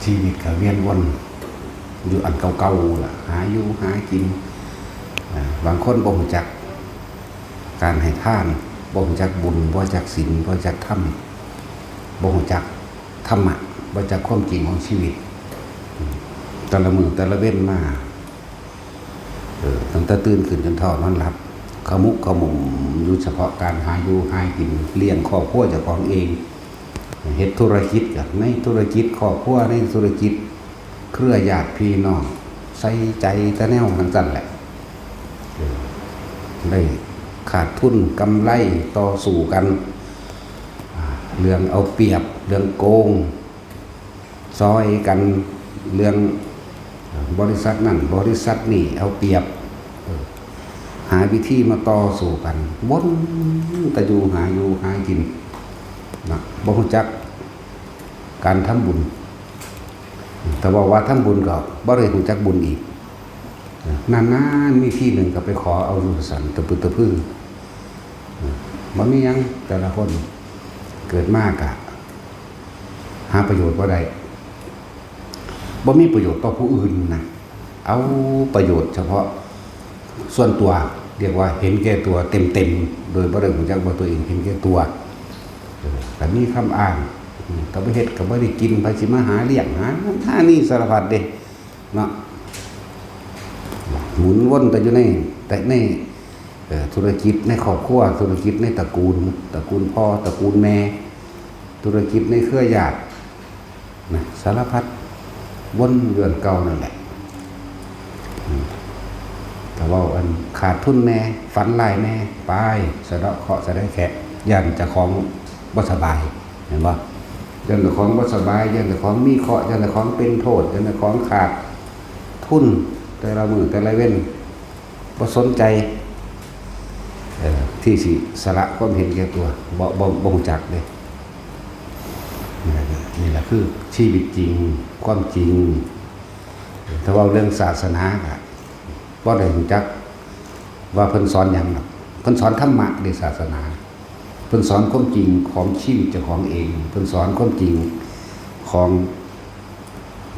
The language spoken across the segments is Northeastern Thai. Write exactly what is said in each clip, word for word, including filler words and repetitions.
ชีวิตก็เวียนวนอยู่อันเก่าๆล่ะ หาอยู่หากิน อ่า บางคนบ่รู้จักการให้ทาน บ่รู้จักบุญ บ่รู้จักศีล บ่รู้จักธรรม บ่รู้จักธรรมะ บ่รู้จักความจริงของชีวิต อืม แต่ละมื้อแต่ละเว็นมา เออ ตั้งแต่ตื่นขึ้นจนเท่านอนหลับ ขมุกขมุมอยู่เฉพาะการหาอยู่หากิน เลี้ยงครอบครัวเจ้าของเอง เฮ็ดธุรกิจก็ในธุรกิจครอบครัว ในธุรกิจเครือญาติพี่น้อง ใส่ใจแต่แนวจั่งซั้นแหละ เออ ได้ขาดทุนกำไรต่อสู้กัน อ่า เรื่องเอาเปรียบ เรื่องโกง ซอยกัน เรื่องบริษัทนั่นบริษัทนี่เอาเปรียบ เออ หาวิธีมาต่อสู้กัน วนแต่อยู่หาอยู่หากินนะ บ่รู้จักการทำบุญ แต่ว่าว่าทำบุญก็บ่ได้รู้จักบุญอีก นานๆมีทีหนึ่งก็ไปขอเอาอยู่ซั่น ตะปึดตะปือ บ่มีหยัง แต่ละคนเกิดมากะหาประโยชน์บ่ได้ บ่มีประโยชน์ต่อผู้อื่นนะ เอาประโยชน์เฉพาะส่วนตัว เรียกว่าเห็นแก่ตัวเต็มๆ โดยบ่ได้รู้จักว่าตัวเองเห็นแก่ตัว เออ ก็มีคำอ้าง อืม ก็บ่เฮ็ดก็บ่ได้กิน ไผสิมาหาเลี้ยง หานั่นหานี่สารพัดเด้ เนาะ หมุนวนแต่อยู่ใน แต่ใน เอ่อ ธุรกิจในครอบครัว ธุรกิจในตระกูล ตระกูลพ่อ ตระกูลแม่ ธุรกิจในเครือญาติ นะ สารพัด วนอยู่อันเก่านั่นแหละ อืม แต่ว่าอันขาดทุนแน่ ฝันร้ายแน่ ไป สะเดาะเคราะห์สะเดาะแค้น ย้านเจ้าของบ่สบาย เห็นบ่ ย้านเจ้าของบ่สบาย ย้านเจ้าของมีเคราะห์ ย้านเจ้าของเป็นโทษ ย้านเจ้าของขาดทุน แต่ละมื้อแต่ละเว็น บ่สนใจ เอ่อ ที่สิสละความเห็นแก่ตัว บ่ บ่ บ่รู้จักเด้ นี่แหละ นี่แหละคือชีวิตจริง ความจริง ถ้าเว้าเรื่องศาสนาก็บ่ได้รู้จักว่าเพิ่นสอนหยังดอก เพิ่นสอนธรรมะเด้ ศาสนา เพิ่นสอนความจริงของชีวิตเจ้าของเอง เพิ่นสอนความจริงของ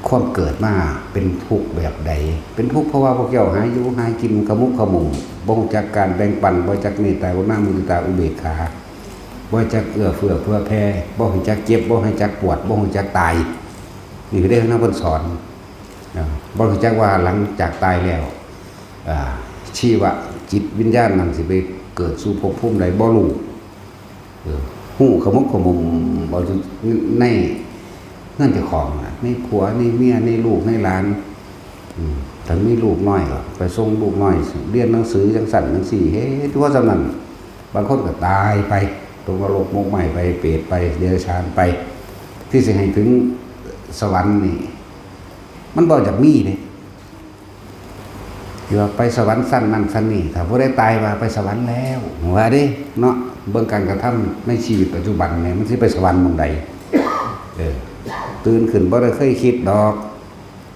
ความเกิดมาเป็นทุกข์แบบใด เป็นทุกข์เพราะว่าพวกเจ้าหาอยู่หากินขมุกขมุม บ่รู้จักการแบ่งปัน บ่รู้จักเมตตากรุณามุทิตาอุเบกขา บ่รู้จักเอื้อเฟื้อเผื่อแผ่ บ่รู้จักเจ็บ บ่รู้จักปวด บ่รู้จักตาย นี่คือเด้นำเพิ่นสอน อ่า บ่รู้จักว่าหลังจากตายแล้ว อ่า ชีวะจิตวิญญาณนั่นสิไปเกิดสู่ภพภูมิใดบ่รู้ เออ ฮู้ขมุกขมุมเอาอยู่ในเฮือนเจ้าของน่ะ ในผัว ในเมีย ในลูก ในหลาน อืม ถ้ามีลูกน้อยก็ไปส่งลูกน้อยเรียนหนังสือจั่งซั้นจั่งซี้ เฮ็ดอยู่ว่าส่ำนั้น บางคนก็ตายไป ตกนรกหมกไหม้ไป เปรตไป เดรัจฉานไป ที่สิให้ถึงสวรรค์นี่ มันบ่อยากมีเด้ ที่ว่าไปสวรรค์ชั้นนั้นชั้นนี้ ถ้าผู้ใดตายว่าไปสวรรค์แล้ว ว่าเด้ เนาะ เบิ่งการกระทำในชีวิตปัจจุบันเนี่ย มันสิไปสวรรค์หม่องใด เออ ตื่นขึ้นบ่ได้เคยคิดดอก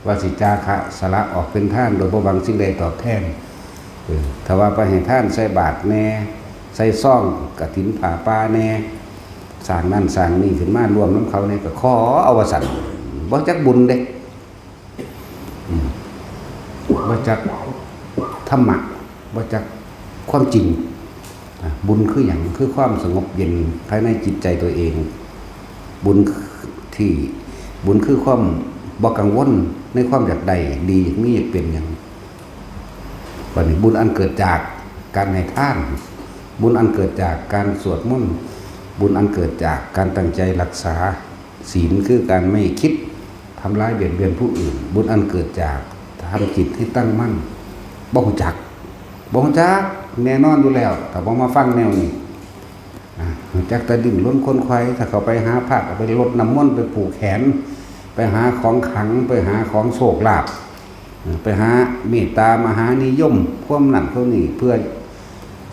ว่าสิจาคะสละออกเป็นทานโดยบ่หวังสิ่งใดตอบแทน เออ ถ้าว่าไปให้ทานใส่บาตรแน่ ใส่ซองกฐินผ้าป่าแน่ สร้างนั่นสร้างนี่ขึ้นมาร่วมนำเขาแน่ ก็ขอเอาว่าซั่น บ่จักบุญเด้ อืม บ่จักธรรมะ บ่จักความจริง อ่ะ บุญคือหยัง คือความสงบเย็นภายในจิตใจตัวเอง บุญที่ บุญคือความบ่กังวลในความอยากได้ดี อยากมี อยากเป็นหยัง บัดนี้บุญอันเกิดจากการให้ทาน บุญอันเกิดจากการสวดมนต์ บุญอันเกิดจากการตั้งใจรักษาศีล คือการไม่คิดทำร้ายเบียดเบียนผู้อื่น บุญอันเกิดจากทำจิตให้ตั้งมั่น บ่รู้จัก บ่รู้จัก แน่นอนอยู่แล้ว ถ้าบ่มาฟังแนวนี้ อ่ะ รู้จักแต่ดิ้นรนขวนขวาย ถ้าเขาไปหาพระก็ไปรดน้ำมนต์ ไปผูกแขน ไปหาของขลัง ไปหาของโชคลาภ ไปหาเมตตามหานิยม ความนั่นความนี่ เพื่อ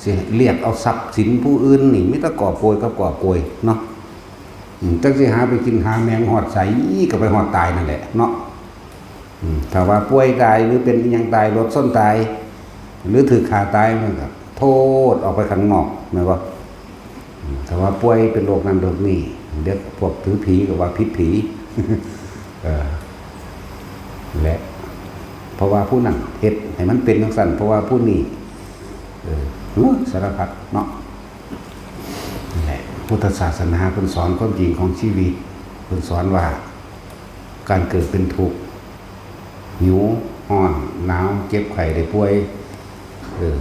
สิเรียกเอาทรัพย์สินผู้อื่นนี่ มีแต่กอบโกยกับกอบโกยเนาะ อืม จักสิหาไปกินหาแมงฮอดไส ก็ไปฮอดตายนั่นแหละเนาะ อืม ถ้าว่าป่วยตายหรือเป็นอิหยังตาย รถชนตาย หรือถูกฆ่าตาย มันก็โทษออกไปข้างนอก แม่นบ่ อืม ถ้าว่าป่วยเป็นโรคนั้นโรคนี้ เดี๋ยวพวกถือผีก็ว่าผิดผี เออ และ เพราะว่าผู้นั้นเฮ็ดให้มันเป็นจั่งซั้น เพราะว่าผู้นี้ เออ โอ้ย สารพัดเนาะ นั่นแหละ พุทธศาสนาเพิ่นสอนความจริงของชีวิต เพิ่นสอนว่า การเกิดเป็นทุกข์ หิว ร้อน หนาว เจ็บไข้ได้ป่วย เออ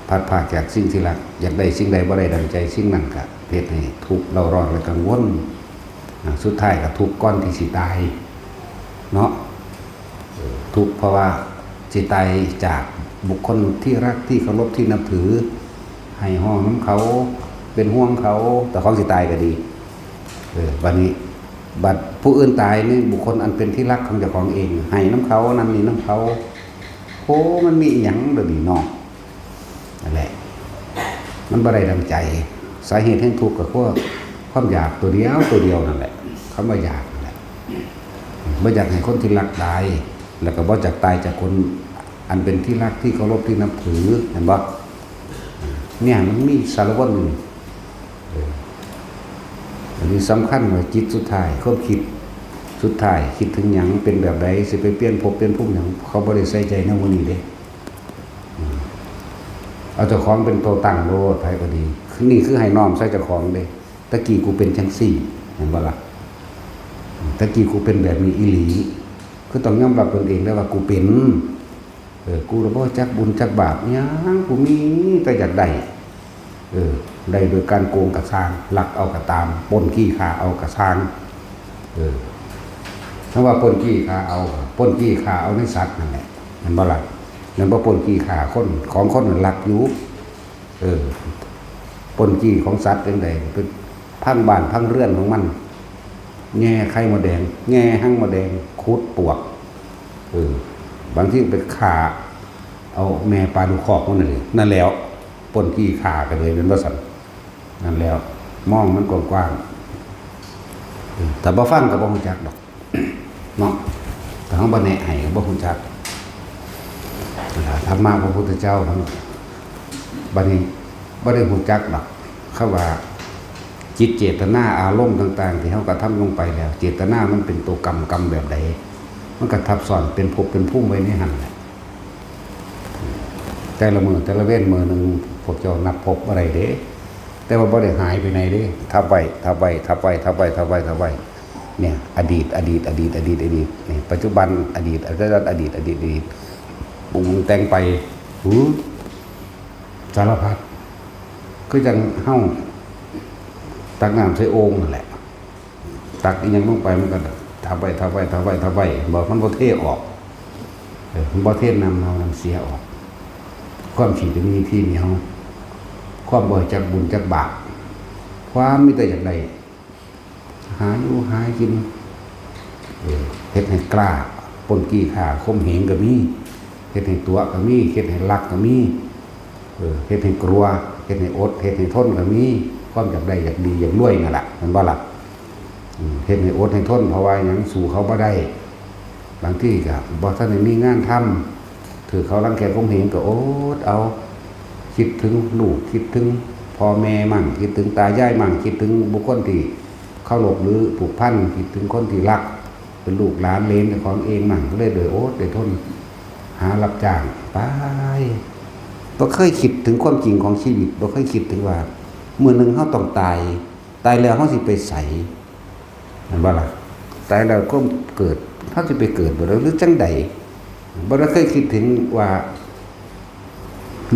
พลัดพรากจากสิ่งที่รัก อยากได้สิ่งใดบ่ได้ดังใจ สิ่งนั้นก็เฮ็ดให้ทุกข์เร่าร้อนและกังวล อ่า สุดท้ายก็ทุกข์ก่อนที่สิตาย เนาะ เออ ทุกข์เพราะว่าสิตายจากบุคคลที่รักที่เคารพที่นับถือ ให้ฮ้องนำเขา เป็นห่วงเขา แต่ของสิตายก็ดี เออ บัดนี้ บัดผู้อื่นตายนี่ บุคคลอันเป็นที่รักของเจ้าของเอง ให้นำเขา นั่นนี่นำเขา โอ้ มันมีอิหยังเดี๋ยวนี้เนาะ นั่นแหละ มันบ่ได้ดังใจ สาเหตุแห่งทุกข์ก็คือความอยากตัวเดียว ตัวเดียวนั่นแหละ คำว่าอยากนั่นแหละ บ่อยากให้คนที่รักตาย แล้วก็บ่อยากตายจากคนอันเป็นที่รักที่เคารพที่นับถือ เห็นบ่ เนี่ยมันมีสารพัดหนึ่ง เออ อันนี้สำคัญว่าจิตสุดท้าย ความคิดสุดท้าย คิดถึงหยัง เป็นแบบใด สิไปเปลี่ยนภพเปลี่ยนภูมิหยัง เขาบ่ได้ใส่ใจในวันนี้เด้ อืม เอาเจ้าของเป็นตัวตั้งโลด ไผก็ดี นี่คือให้น้อมใส่เจ้าของเด้ ตะกี้กูเป็นจังซี่ เห็นบ่ล่ะ ตะกี้กูเป็นแบบนี้อีหลี คือต้องยอมรับตนเองได้ว่ากูเป็น เออ กูละบ่จักบุญจักบาปหยัง กูมีแต่อยากได้ เออ ได้โดยการโกงกะซ่าง ลักเอากะตาม ปล้นจี้ฆ่าเอากะซ่าง เออ ถ้าว่าปล้นจี้ฆ่าเอา ปล้นจี้ฆ่าเอาในสัตว์นั่นแหละ แม่นบ่ล่ะ แม่นบ่ ปล้นจี้ฆ่าคน ของคนนั้นลักอยู่ เออ ปล้นจี้ของสัตว์จั่งใด เป็นพังบ้านพังเรือนของมัน แง่ไข่มดแดง แง่ฮังมดแดง ขุดปวก เออ บางทีไปฆ่าเอาแม่ปลาดุกคอกมันนั่นเอง นั่นแล้ว ปล้นจี้ฆ่ากันเลย เป็นว่าซั่น นั่นแล้ว มองมันกว้างๆ เออ แต่บ่ฟังก็บ่รู้จักดอก เนาะ แต่เฮาบ่แนะให้ก็บ่รู้จัก ธรรมะพระพุทธเจ้าทั้ง บัดนี้บ่ได้รู้จักดอก เขาว่า จิตเจตนาอารมณ์ต่างๆ ที่เฮากระทำลงไปแล้ว เจตนามันเป็นตัวกรรม กรรมแบบใด มันก็ทับซ้อนเป็นภพเป็นภูมิไว้ในหั่นแหละ แต่ละมื้อแต่ละเวรมื้อหนึ่ง พวกเจ้านับภพบ่ได้เด้ แต่ว่าบ่ได้หายไปไหนเด้ ทับไว้ ทับไว้ ทับไว้ ทับไว้ ทับไว้ ทับไว้ เนี่ย อดีต อดีต อดีต อดีต อดีต นี่ ปัจจุบัน อดีต อดีต อดีต อดีต อดีต ปรุงแต่งไป หือ สารพัด คือจั่งเฮาตักน้ำใส่โอ่งนั่นแหละ ตักอิหยังลงไปมันก็ทับไว้ ทับไว้ ทับไว้ ทับไว้ บ่ มันบ่เทออก เออ มันบ่เทน้ำเน่าน้ำเสียออก ความขี้ตะหนี่ขี้เหนียว ความบ่จักบุญจักบาป ความมีแต่อยากได้ หาอยู่หากิน เออ เฮ็ดให้กล้า ปล้นจี้ฆ่าข่มเหงก็มี เฮ็ดให้ตั๋วก็มี เฮ็ดให้ลักก็มี เออ เฮ็ดให้กลัว เฮ็ดให้อด เฮ็ดให้ทนก็มี ความอยากได้อยากดีอยากรวยนั่นล่ะ แม่นบ่ล่ะ อืม เฮ็ดให้อดให้ทน เพราะว่าหยัง สู้เขาบ่ได้ บางทีก็บ่ทันได้มีงานทำ ถืกเขารังแกข่มเหงก็อดเอา คิดถึงลูก คิดถึงพ่อแม่มั่ง คิดถึงตายายมั่ง คิดถึงบุคคลที่เคารพหรือผูกพัน คิดถึงคนที่รัก เป็นลูกหลานเหลนเจ้าของเองมั่ง ก็เลยได้อดได้ทน หารับจ้างไป บ่เคยคิดถึงความจริงของชีวิต บ่เคยคิดถึงว่ามื้อหนึ่งเฮาต้องตาย ตายแล้วเฮาสิไปไส แม่นบ่ล่ะ ตายแล้วความเกิด เฮาสิไปเกิดบ่ล่ะ หรือจั่งใด บ่ได้เคยคิดถึงว่า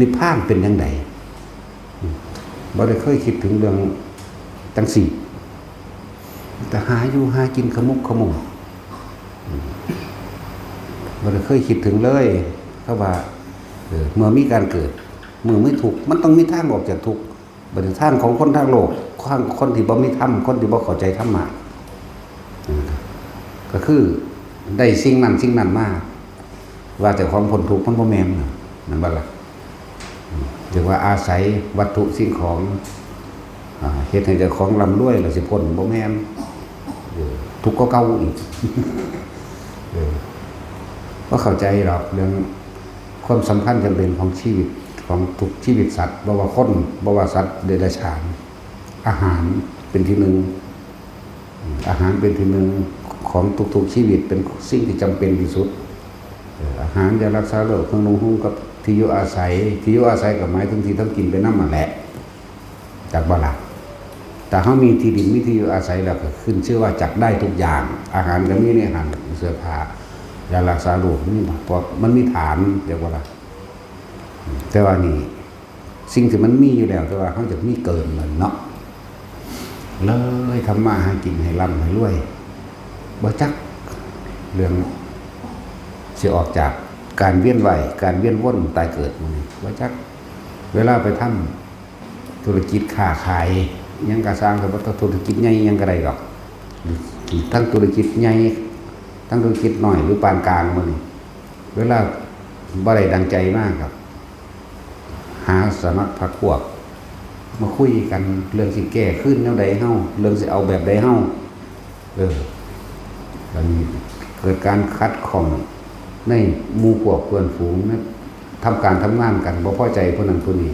นิพพานเป็นจั่งใด บ่ได้เคยคิดถึงเรื่องจั่งซี้ แต่หาอยู่หากินขมุกขมัว บ่ได้เคยคิดถึงเลย เขาว่า เออ เมื่อมีการเกิด เมื่อมีทุกข์ มันต้องมีทางออกจากทุกข์ บัดนี้ทางของคนทางโลก ทางคนที่บ่มีธรรม คนที่บ่เข้าใจธรรมะ อืม ก็คือได้สิ่งนั้นสิ่งนั้นมา ว่าเจ้าของพ้นทุกข์ มันบ่แม่น แม่นบ่ล่ะ อืม เรียกว่าอาศัยวัตถุสิ่งของ อ่า เฮ็ดให้เจ้าของร่ำรวยแล้วสิพ้น บ่แม่น เออ ทุกข์กว่าเก่าอีก เออ บ่เข้าใจดอกเรื่องความสำคัญจำเป็นของชีวิต ของทุกชีวิตสัตว์ บ่ว่าคน บ่ว่าสัตว์เดรัจฉาน อาหารเป็นที่หนึ่ง อาหารเป็นที่หนึ่ง ของทุกๆชีวิตเป็นสิ่งที่จำเป็นที่สุด เอ่อ อาหาร ยารักษาโรค เครื่องนุ่งห่ม กับที่อยู่อาศัย ที่อยู่อาศัยก็หมายถึงที่ทำกินไปนำนั่นแหละ จักบ่ล่ะ ถ้าเฮามีที่ดิน มีที่อยู่อาศัยแล้วก็ขึ้นชื่อว่าจักได้ทุกอย่าง อาหารก็มีในหั้น เสื้อผ้า ยารักษาโรค มี เพราะมันมีฐาน จักบ่ล่ะ แต่ว่านี่ สิ่งที่มันมีอยู่แล้ว แต่ว่าเฮาอยากมีเกินมันเนาะ เลยทำมาหากินให้ร่ำให้รวย บ่จักเรื่องสิออกจากการเวียนว่าย การเวียนวนตายเกิดหมู่นี้ บ่จัก เวลาไปทำธุรกิจค้าขาย อิหยังก็ซ่าง แต่ว่าธุรกิจใหญ่อิหยังก็ได้ดอก ทั้งธุรกิจใหญ่ ทั้งธุรกิจน้อยหรือปานกลางหมู่นี้ เวลาบ่ได้ดังใจมาก็ หาสมัครพรรคพวก มาคุยกันเรื่องสิแก้คืนแนวใดเฮา เรื่องสิเอาแบบใดเฮา เออ แล้วนี่เกิดการขัดข้องในหมู่พวกเพื่อนฝูงนะ ทำการทำงานกัน บ่พอใจผู้นั้นผู้นี้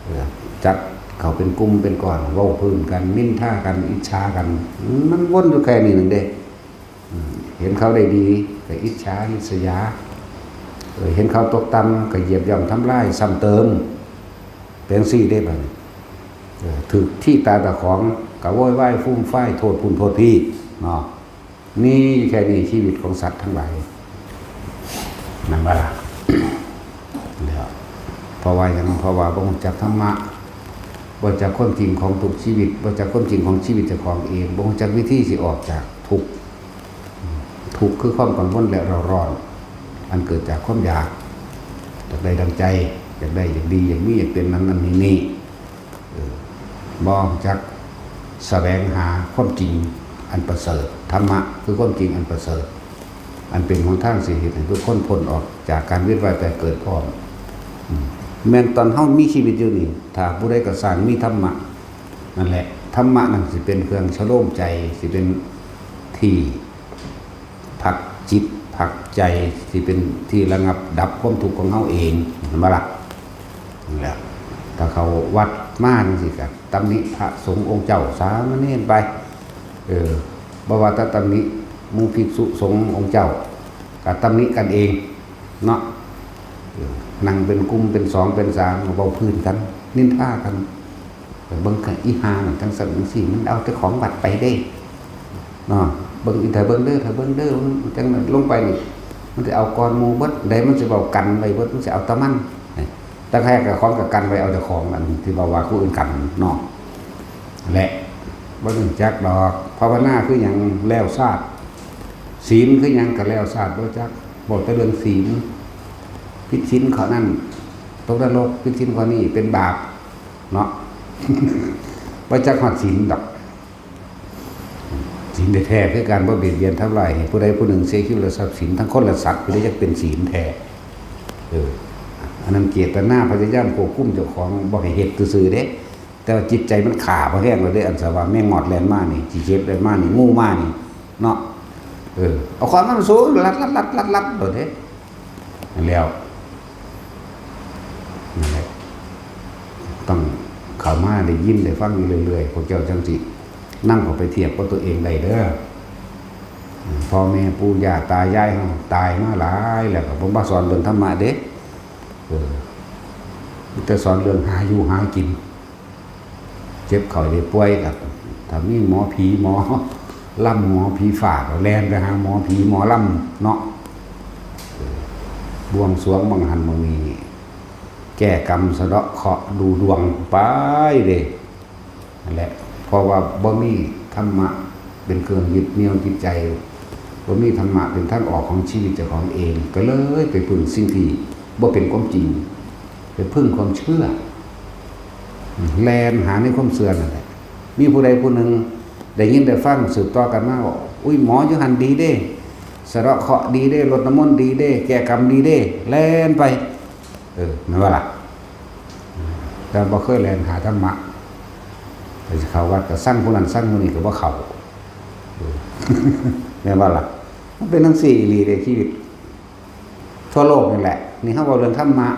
เออ จัดเข้าเป็นกลุ่มเป็นก้อน เว้าพื้นกัน นินทากัน อิจฉากัน มันวนอยู่แค่นี้นั่นเด้ อืม เห็นเขาได้ดีก็อิจฉาริษยา เออ เห็นเขาตกต่ำก็เหยียบย่ำทำลายซ้ำเติม เป็นจั่งซี้เด้บัดนี้ เออ ถืกที่ตาเจ้าของก็โวยวายฟูมฟายโทษพุ้นโทษพี้เนาะ มีแค่นี้ชีวิตของสัตว์ทั้งหลาย นั่นบ่ล่ะ แล้ว เพราะว่าหยัง เพราะว่าบ่รู้จักธรรมะ บ่รู้จักความจริงของทุกชีวิต บ่รู้จักความจริงของชีวิตเจ้าของเอง บ่รู้จักวิธีสิออกจากทุกข์ ทุกข์คือความกังวลและเร่าร้อน อันเกิดจากความอยาก อยากได้ดังใจ อยากได้ อยากดี อยากมี อยากเป็นนั้นนั้นนี่นี่ เออ บ่รู้จักแสวงหาความจริงอันประเสริฐ ธรรมะคือความจริงอันประเสริฐ อันเป็นหนทางสิเฮ็ดให้ทุกคนพ้นออกจากการเวียนว่ายตายเกิดพร้อม อืม แม่นตอนเฮามีชีวิตอยู่นี่ ถ้าผู้ใดก็สร้างมีธรรมะ นั่นแหละ ธรรมะนั่นสิเป็นเครื่องชโลมใจ สิเป็นที่พักจิตพักใจ สิเป็นที่ระงับดับความทุกข์ของเฮาเอง แม่นบ่ล่ะ? นั่นแหละ ถ้าเข้าวัดมาจั่งซี้ก็ตำหนิพระสงฆ์องค์เจ้า สามเณรไป เออ บ่ว่าแต่ตำหนิหมู่ภิกษุสงฆ์องค์เจ้า ก็ตำหนิกันเองเนาะ เออ นั่งเป็นกลุ่มเป็นสองเป็นสาม ก็เว้าพื้นกัน นินทากัน ไปเบิ่งอีห่านั่นจั่งซั้นจั่งซี้ มันเอาแต่ของวัดไปเด้ เนาะ เบิ่งอี ถ้าเบิ่งเด้อ ถ้าเบิ่งเด้อ มันจั่งนั้นลงไปนี่ มันสิเอาก่อนหมู่เบิด ใดมันสิเว้ากันไว้เบิด มันสิเอาแต่มัน ตั้งแต่ก็ของก็กันไว้ เอาแต่ของอันที่เว้าว่าผู้อื่นกันเนาะ และบ่รู้จักดอก ภาวนาคือหยัง แล้วซาด ศีลคือหยัง ก็แล้วซาด บ่จัก เว้าแต่เรื่องศีล ผิดศีลข้อนั้น ตกนรก ผิดศีลข้อนี้ เป็นบาป เนาะ บ่จักฮอดศีลดอก ศีลแท้ๆ คือการบ่เบียดเบียนทำลายให้ผู้ใดผู้หนึ่งเสียชีวิตและทรัพย์สิน ทั้งคนและสัตว์ ผู้ใดจักเป็นศีลแท้ เออ อันนั้นเจตนาพยายามควบคุมเจ้าของบ่ให้เฮ็ดซื่อๆ เด้ แต่ว่าจิตใจมันฆ่าพอแฮงแล้วเด้ อันสะว่าแมงมอดแล่นมานี่ ขี้เข็บแล่นมานี่ งูมานี่ เนาะ เออ เอาของมันสูง ลัดๆๆๆๆ โลดเด้ นั่นแล้ว นั่นแหละ ต้องเข้ามาได้ยินได้ฟังอยู่เรื่อยๆ พวกเจ้าจั่งสินำเข้าไปเทียบกับตัวเองได้เด้อ พ่อแม่ปู่ย่าตายายเฮาตายมาหลายแล้วก็บ่มาสอนเรื่องธรรมะเด้ เออ มีแต่สอนเรื่องหาอยู่หากิน เจ็บไข้ได้ป่วยก็ ถ้ามีหมอผีหมอลำหมอผีฟ้าก็แล่นไปหาหมอผีหมอลำเนาะ เออ บวงสรวงบังหันบังนี้ แก้กรรมสะเดาะเคราะห์ดูดวงไปเด้ นั่นแหละ เพราะว่าบ่มีธรรมะเป็นเครื่องยึดเหนี่ยวจิตใจ บ่มีธรรมะเป็นทางออกของชีวิตเจ้าของเอง ก็เลยไปพึ่งสิ่งที่บ่เป็นความจริง ไปพึ่งความเชื่อ แล่นหาในความเชื่อนั่นแหละ มีผู้ใดผู้หนึ่งได้ยินได้ฟังสืบต่อกันมาว่า อุ้ย หมออยู่หั่นดีเด้ สะเดาะเคราะห์ดีเด้ รดน้ำมนต์ดีเด้ แก้กรรมดีเด้ แล่นไป เออ แม่นบ่ล่ะ? แต่บ่เคยแล่นหาธรรมะ ไปเข้าวัดก็ซังผู้นั้นซังผู้นี้ก็บ่เข้า เออ แม่นบ่ล่ะ? มันเป็นจั่งซี้อีหลีเด้ ชีวิตทั่วโลกนี่แหละ นี่เฮาเว้าเรื่องธรรมะ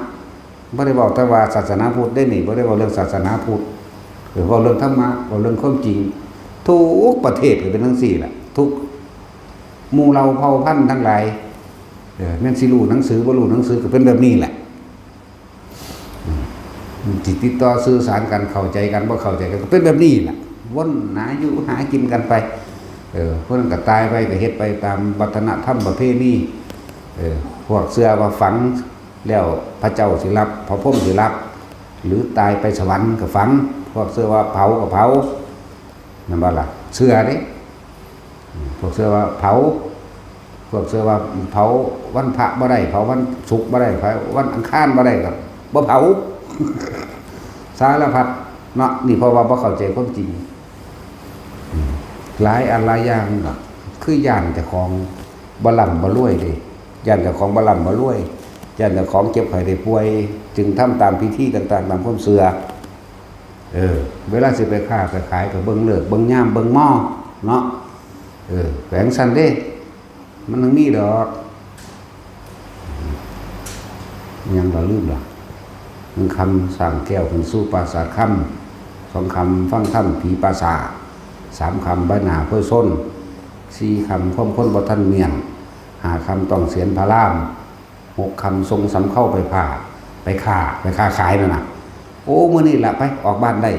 บ่ได้เว้าแต่ว่าศาสนาพุทธเด้นี่ บ่ได้เว้าเรื่องศาสนาพุทธ เออ เว้าเรื่องธรรมะ เว้าเรื่องความจริง ทุกประเทศก็เป็นจั่งซี้แหละ ทุก หมู่เหล่าเผ่าพันธุ์ทั้งหลาย เออ แม่นสิรู้หนังสือบ่รู้หนังสือก็เป็นแบบนี้แหละ อืม สิติดต่อสื่อสารกัน เข้าใจกันบ่เข้าใจกันก็เป็นแบบนี้แหละ วนหาอยู่หากินกันไป เออ พวกนั้นก็ตายไปก็เฮ็ดไปตามวัฒนธรรมประเพณี เออ พวกเชื่อว่าฝังแล้วพระเจ้าสิรับ พระพรหมสิรับ หรือตายไปสวรรค์ก็ฝัง พวกเชื่อว่าเผาก็เผา แม่นบ่ล่ะ เชื่อเด้ อืม พวกเชื่อว่าเผา พวกเชื่อว่าเผาวันพระบ่ได้ เผาวันศุกร์บ่ได้ เผาวันอังคารบ่ได้ก็บ่เผา สารพัดเนาะ นี่เพราะว่าบ่เข้าใจความจริง อืม หลายอันหลายอย่างก็คือย้านเจ้าของบ่ร่ำบ่รวยเด้ ย้านเจ้าของบ่ร่ำบ่รวย ย้านเจ้าของเจ็บไข้ได้ป่วย จึงทำตามพิธีต่างๆ ตามความเชื่อ เออ เวลาสิไปค้าไปขายก็เบิ่งฤกษ์ เบิ่งยาม เบิ่งหมอเนาะ เออ แปลงซั่นเด้ มันยังมีดอก ยังบ่ลืมดอก หนึ่งคำสร้างแก้วขึ้นสู่ปราสาทคำ สองคำฟังธรรมผีป่าช้า สามคำใบหน้าเผยซน สี่คำความคนบ่ทันเมียน ห้าคำต้องเสียนพระราม หกคำส่งสำเข้าไปผ่า ไปค้า ไปค้าขายนั่นน่ะ โอ้ มื้อนี้ล่ะ ไป ออกบ้านได้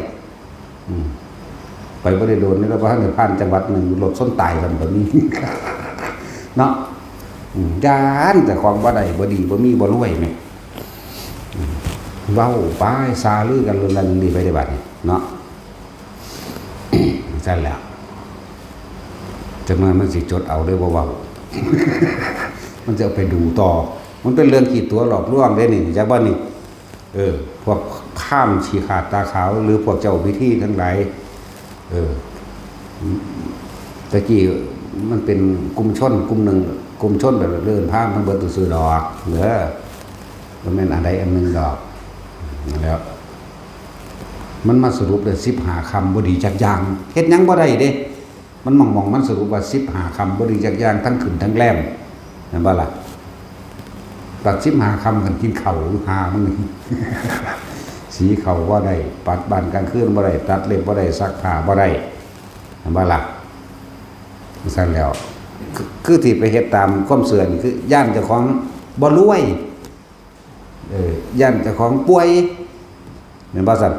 อืม ไปบ่ได้โดนนี่ แล้วบ่ทันได้ผ่านจังหวัดหนึ่ง รถชนตายกันก็มี เนาะ อืม ย้านเจ้าของบ่ได้ บ่ดี บ่มี บ่รวยแหม อืม เว้าไป ซาลือกัน เรื่องนั้นเรื่องนี้ไปได้บัดนี้ เนาะ ซั่นแหละ จักหน่อยมันสิจดเอาเด้อ บ่เว้า มันจะเอาไปดูต่อ มันเป็นเรื่องขี้ตั๋วหลอกลวงเด้นี่ จักบ่นี่ เออ พวกพราหมณ์ขี้ขลาดตาขาว หรือพวกเจ้าพิธีทั้งหลาย เออ ตะกี้มันเป็นกลุ่มชนกลุ่มหนึ่ง กลุ่มชนแบบเดินพราหมณ์ทั้งเบิดซื่อๆดอก เด้อ บ่แม่นอันใดอันหนึ่งดอก แล้ว มันมาสรุปได้สิบห้าคำบ่ดีจักอย่าง เฮ็ดหยังบ่ได้เด้ มันมองๆ มันสรุปว่าสิบห้าคำบ่ดีจักอย่าง ทั้งขึ้นทั้งแรม แม่นบ่ล่ะ บัดสิบห้าคำกันกินข้าวอยู่ หามื้อ สีข้าวบ่ได้ ปัดบ้านกลางคืนบ่ได้ ตัดเล็บบ่ได้ ซักผ้าบ่ได้ แม่นบ่ล่ะ ซั่นแล้ว คือ คือที่ไปเฮ็ดตามความเชื่อนี่ คือย้านเจ้าของบ่รวย เออ ย้านเจ้าของป่วย แม่นบ่ซั่น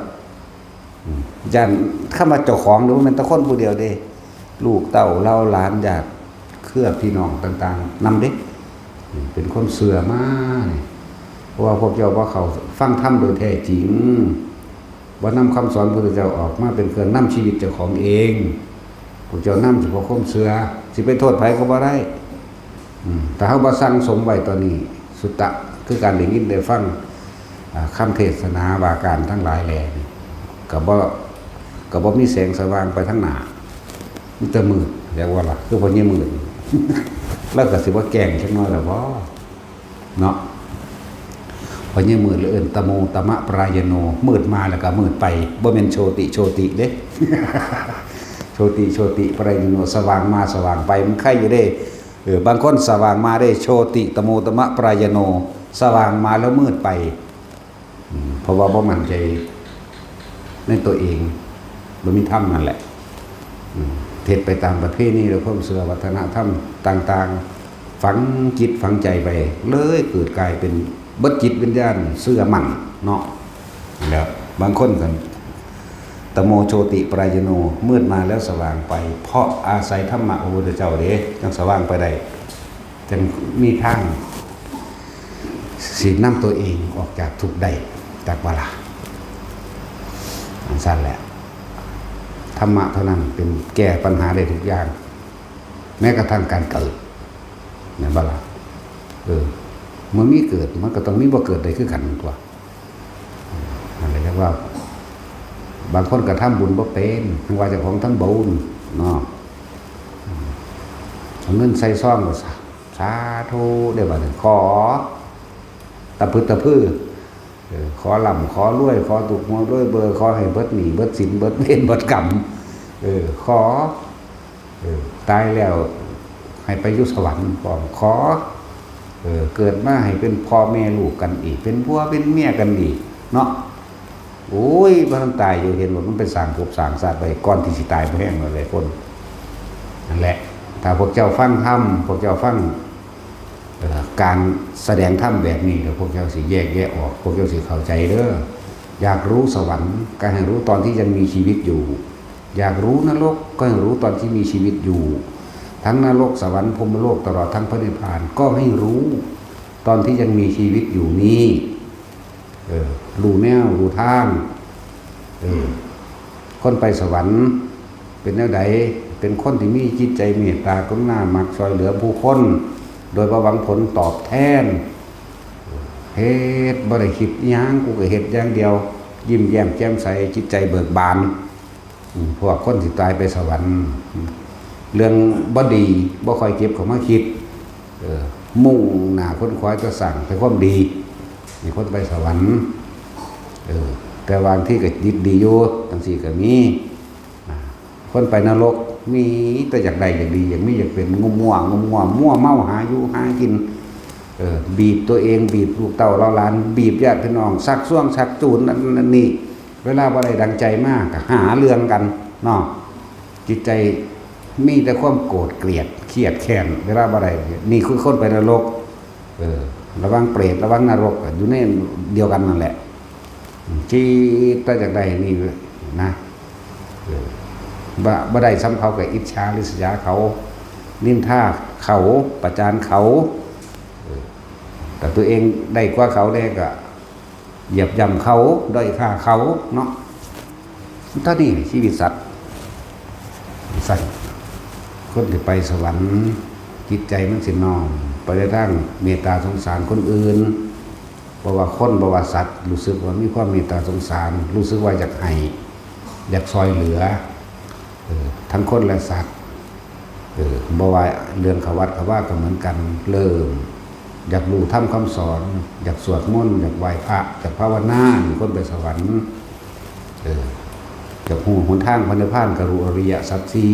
อืม ย้าน คำว่าเจ้าของนี่บ่แม่นแต่คนผู้เดียวเด้ ลูกเต้าเหล่าหลานญาติเครือพี่น้องต่างๆ นำเด้ อืม เป็นความเชื่อมานี่ เพราะว่าพวกเจ้าบ่เข้าฟังธรรมโดยแท้จริง บ่นำคำสอนพระพุทธเจ้าออกมาเป็นเครื่องนำชีวิตเจ้าของเอง พวกเจ้านำเฉพาะความเชื่อ สิไปโทษไผก็บ่ได้ อืม ถ้าเฮาบ่สั่งสมไว้ตอนนี้ สุตตะ คือการได้ยินได้ฟัง อ่า คำเทศนาว่าการทั้งหลายแลนี่ ก็บ่ ก็บ่มีแสงสว่างไปทางหน้า มีแต่มืด เรียกว่าล่ะ คือพ่อใหญ่มืด แล้วก็สิบ่แกล้งจักหน่อยล่ะบ่ เนาะ พ่อใหญ่มืดเลยเอิ้นตะโมตมะปรายโน มืดมาแล้วก็มืดไป บ่แม่นโชติโชติเด้ โชติโชติปรายโน สว่างมาสว่างไป มันไคอยู่เด้ เออ บางคนสว่างมาได้ โชติตะโมตมะปรายโน สว่างมาแล้วมืดไป อืม เพราะว่าบ่มั่นใจในตัวเอง บ่มีธรรมนั่นแหละ อืม เฮ็ดไปตามประเพณีและความเชื่อวัฒนธรรมต่างๆ ฝังจิตฝังใจไป เลยเกิดกลายเป็นเบิดจิตวิญญาณเชื่อมั่นเนาะ แล้วบางคนก็ ตะโมโชติปรายโน มืดมาแล้วสว่างไป เพราะอาศัยธรรมะพระพุทธเจ้าเด้ จั่งสว่างไปได้ จั่งมีทางสินำตัวเองออกจากทุกข์ได้ จักบ่ล่ะ จั่งซั่นแหละ ธรรมะเท่านั้นเป็นแก้ปัญหาได้ทุกอย่าง แม้กระทั่งการเกิด แม่นบ่ล่ะ เออ เมื่อมีเกิด มันก็ต้องมีบ่เกิดได้คือกันตั๊ว นั่นแหละเรียกว่า บางคนก็ทำบุญบ่เป็น ว่าเจ้าของทำบุญเนาะ เอาเงินใส่ซองก็สา สาธุ ได้บัดนี้ ขอ ตะพึดตะพือ เออ ขอร่ำขอรวย ขอถูกหวยรวยเบอร์ ขอให้เบิดหนี้เบิดสิน เบิดเวรเบิดกรรม เออ ขอ เออ ตายแล้วให้ไปอยู่สวรรค์พร้อม ขอ เออ เกิดมาให้เป็นพ่อแม่ลูกกันอีก เป็นผัวเป็นเมียกันอีก เนาะ โอ้ย บ่ทันตายอยู่ เห็นบ่ มันไปสร้างภพสร้างชาติไว้ ก่อนที่สิตายบ่แฮงนั่นแหละคน นั่นแหละ พ ถ้าพวกเจ้าฟังธรรม พวกเจ้าฟัง เอ่อ การแสดงธรรมแบบนี้ เดี๋ยวพวกเจ้าสิแยกแยะออก พวกเจ้าสิเข้าใจเด้อ อยากรู้สวรรค์ ก็ให้รู้ตอนที่ยังมีชีวิตอยู่ อยากรู้นรก ก็ให้รู้ตอนที่มีชีวิตอยู่ ทั้งนรก สวรรค์ พรหมโลก ตลอดทั้งพระนิพพาน ก็ให้รู้ตอนที่ยังมีชีวิตอยู่นี้ เออ รู้แนว รู้ทาง เออ คนไปสวรรค์เป็นแนวใด เป็นคนที่มีจิตใจเมตตากรุณา มักช่วยเหลือผู้คน โดยบ่หวังผลตอบแทน เฮ็ดบ่ได้คิดอิหยัง กูก็เฮ็ดอย่างเดียว ยิ้มแย้มแจ่มใส จิตใจเบิกบาน อืม พวกคนสิตายไปสวรรค์ เรื่องบ่ดีบ่ค่อยเก็บเข้ามาคิด เออ มุ่งหน้าค้นคว้าจะสร้างแต่ความดี นี่คนไปสวรรค์ เออ แต่บางทีก็จิตดีอยู่ จังซี่ก็มี อ่า คนไปนรก มีแต่อยากได้อยากดี อยากมีอยากเป็น งุ่มง่วงงุ่มง่วง มั่วเมาหาอยู่หากิน เออ บีบตัวเอง บีบลูกเต้าเหล่าหลาน บีบญาติพี่น้อง ชักชวนชักจูงนั่นนั่นนี่ เวลาบ่ได้ดังใจมากก็หาเรื่องกันเนาะ จิตใจมีแต่ความโกรธเกลียด เครียดแค้น เวลาบ่ได้ นี่คือคนไปนรก เออ ระวังเปรต ระวังนรก อยู่ในเดียวกันนั่นแหละ จิตแต่อยากได้นี่นะ เออ บ่ บ่ได้ซ้ำเขาก็อิจฉาริษยาเขา นินทาเขา ประจานเขา เออ แต่ตัวเองได้กว่าเขาแน่ก็เหยียบย่ำเขา ด้อยค่าเขาเนาะ เท่านี้ชีวิตสัตว์ สัตว์ คนที่ไปสวรรค์ จิตใจมันสิน้อมไปในทางเมตตาสงสารคนอื่น เพราะว่าคน บ่ว่าสัตว์ รู้สึกว่ามีความเมตตาสงสาร รู้สึกว่าอยากให้ อยากช่วยเหลือ เออ ทั้งคนและสัตว์ เออ บ่ว่าเรื่องเข้าวัดเข้าวาก็เหมือนกัน เริ่มอยากรู้ธรรมคำสอน อยากสวดมนต์ อยากไหว้พระ อยากภาวนา นี่คนไปสวรรค์ เออ อยากรู้หนทางพระนิพพานก็รู้อริยสัจสี่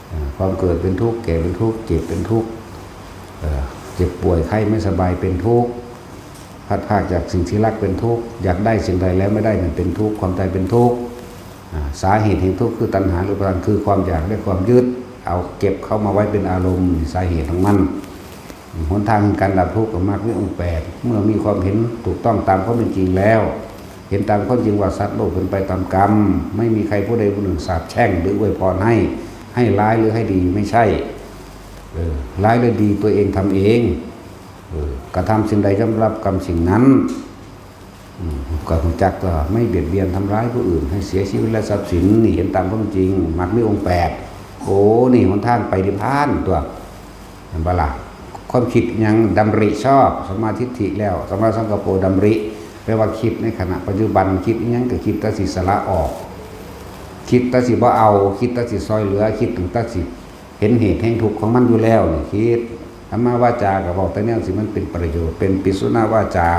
เออ ความเกิดเป็นทุกข์ แก่เป็นทุกข์ เจ็บเป็นทุกข์ เออ เจ็บป่วยไข้ไม่สบายเป็นทุกข์ พลัดพรากจากสิ่งที่รักเป็นทุกข์ อยากได้สิ่งใดแล้วไม่ได้มันเป็นทุกข์ ความตายเป็นทุกข์ อ่า สาเหตุแห่งทุกข์คือตัณหาหรืออุปาทาน คือความอยากและความยึด เอาเก็บเข้ามาไว้เป็นอารมณ์ สาเหตุของมัน หนทางแห่งการดับทุกข์ก็มรรคมีองค์แปด เมื่อมีความเห็นถูกต้องตามความเป็นจริงแล้ว เห็นตามความจริงว่าสัตว์โลกเป็นไปตามกรรม ไม่มีใครผู้ใดผู้หนึ่งสาปแช่งหรืออวยพรให้ ให้ร้ายหรือให้ดี ไม่ใช่ เออ ร้ายหรือดีตัวเองทำเอง เออ กระทำสิ่งใดย่อมรับกรรมสิ่งนั้น อืม ก็รู้จักก็ไม่เบียดเบียนทำร้ายผู้อื่นให้เสียชีวิตและทรัพย์สิน นี่เห็นตามความจริง มรรคมีองค์แปด โอ้ นี่หนทางไปนิพพานตัว เห็นบ่ล่ะ ความคิดยังดำริชอบ สัมมาทิฏฐิแล้ว สัมมาสังกัปโปดำริ แปลว่าคิดในขณะปัจจุบัน คิดอิหยังก็คิดแต่สิสละออก คิดแต่สิบ่เอา คิดแต่สิซอยเหลือ คิดถึงแต่สิเห็นเหตุแห่งทุกข์ของมันอยู่แล้วนี่คิด สัมมาวาจาก็บอกแต่แนวสิมันเป็นประโยชน์ เป็นปิสุนาวาจา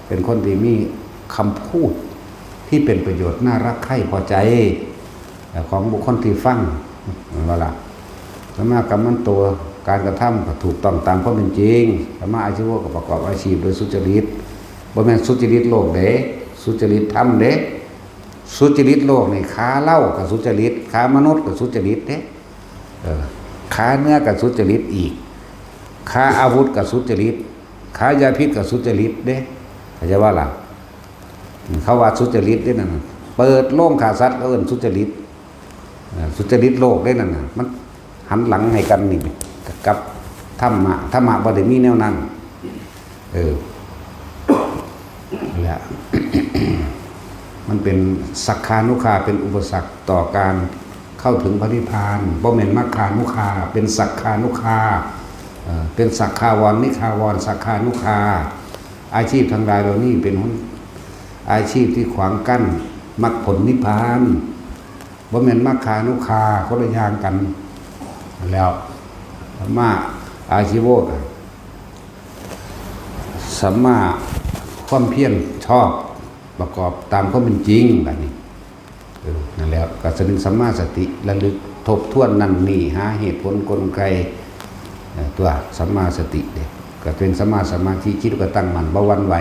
เป็นคนที่มีคำพูดที่เป็นประโยชน์ น่ารักใคร่พอใจ ของบุคคลที่ฟัง เห็นบ่ล่ะ สัมมากัมมันโต การกระทำก็ถูกต้องตามความเป็นจริง สัมมาอาชีโวก็ประกอบอาชีพโดยสุจริต บ่แม่นสุจริตโลกเด้ สุจริตธรรมเด้ สุจริตโลกนี่ ฆ่าเหล้าก็สุจริต ฆ่ามนุษย์ก็สุจริตเด้ เออ ฆ่าเนื้อก็สุจริตอีก ฆ่าอาวุธก็สุจริต ฆ่ายาพิษก็สุจริตเด้ เข้าใจบ่ล่ะ เขาว่าสุจริตเด้นั่นน่ะ เปิดโรงฆ่าสัตว์ก็เอิ้นสุจริต เอ่อ สุจริตโลกเด้นั่นน่ะ มันหันหลังให้กันนี่ กับธรรมะ ธรรมะบ่ได้มีแนวนั้น เออ นั่นแหละ มันเป็นสัคคานุคา เป็นอุปสรรคต่อการเข้าถึงพระนิพพาน บ่แม่นมัคคานุคา เป็นสัคคานุคา เอ่อ เป็นสัคคาวร นิคาวร สัคคานุคา อาชีพทั้งหลายเหล่านี้เป็นหน อาชีพที่ขวางกั้นมรรคผลนิพพาน บ่แม่นมัคคานุคา คนละอย่างกัน แล้วสัมมาอาชีโวก็สัมมาความเพียรชอบ ประกอบตามความเป็นจริง บัดนี้ เออ นั่นแหละ ก็แสดงสัมมาสติ ระลึกทบทวนนั่นนี่ หาเหตุผลกลไก เอ่อ ตัวสัมมาสติเด้ ก็เป็นสัมมาสมาธิ จิตก็ตั้งมั่น บ่หวั่นไหว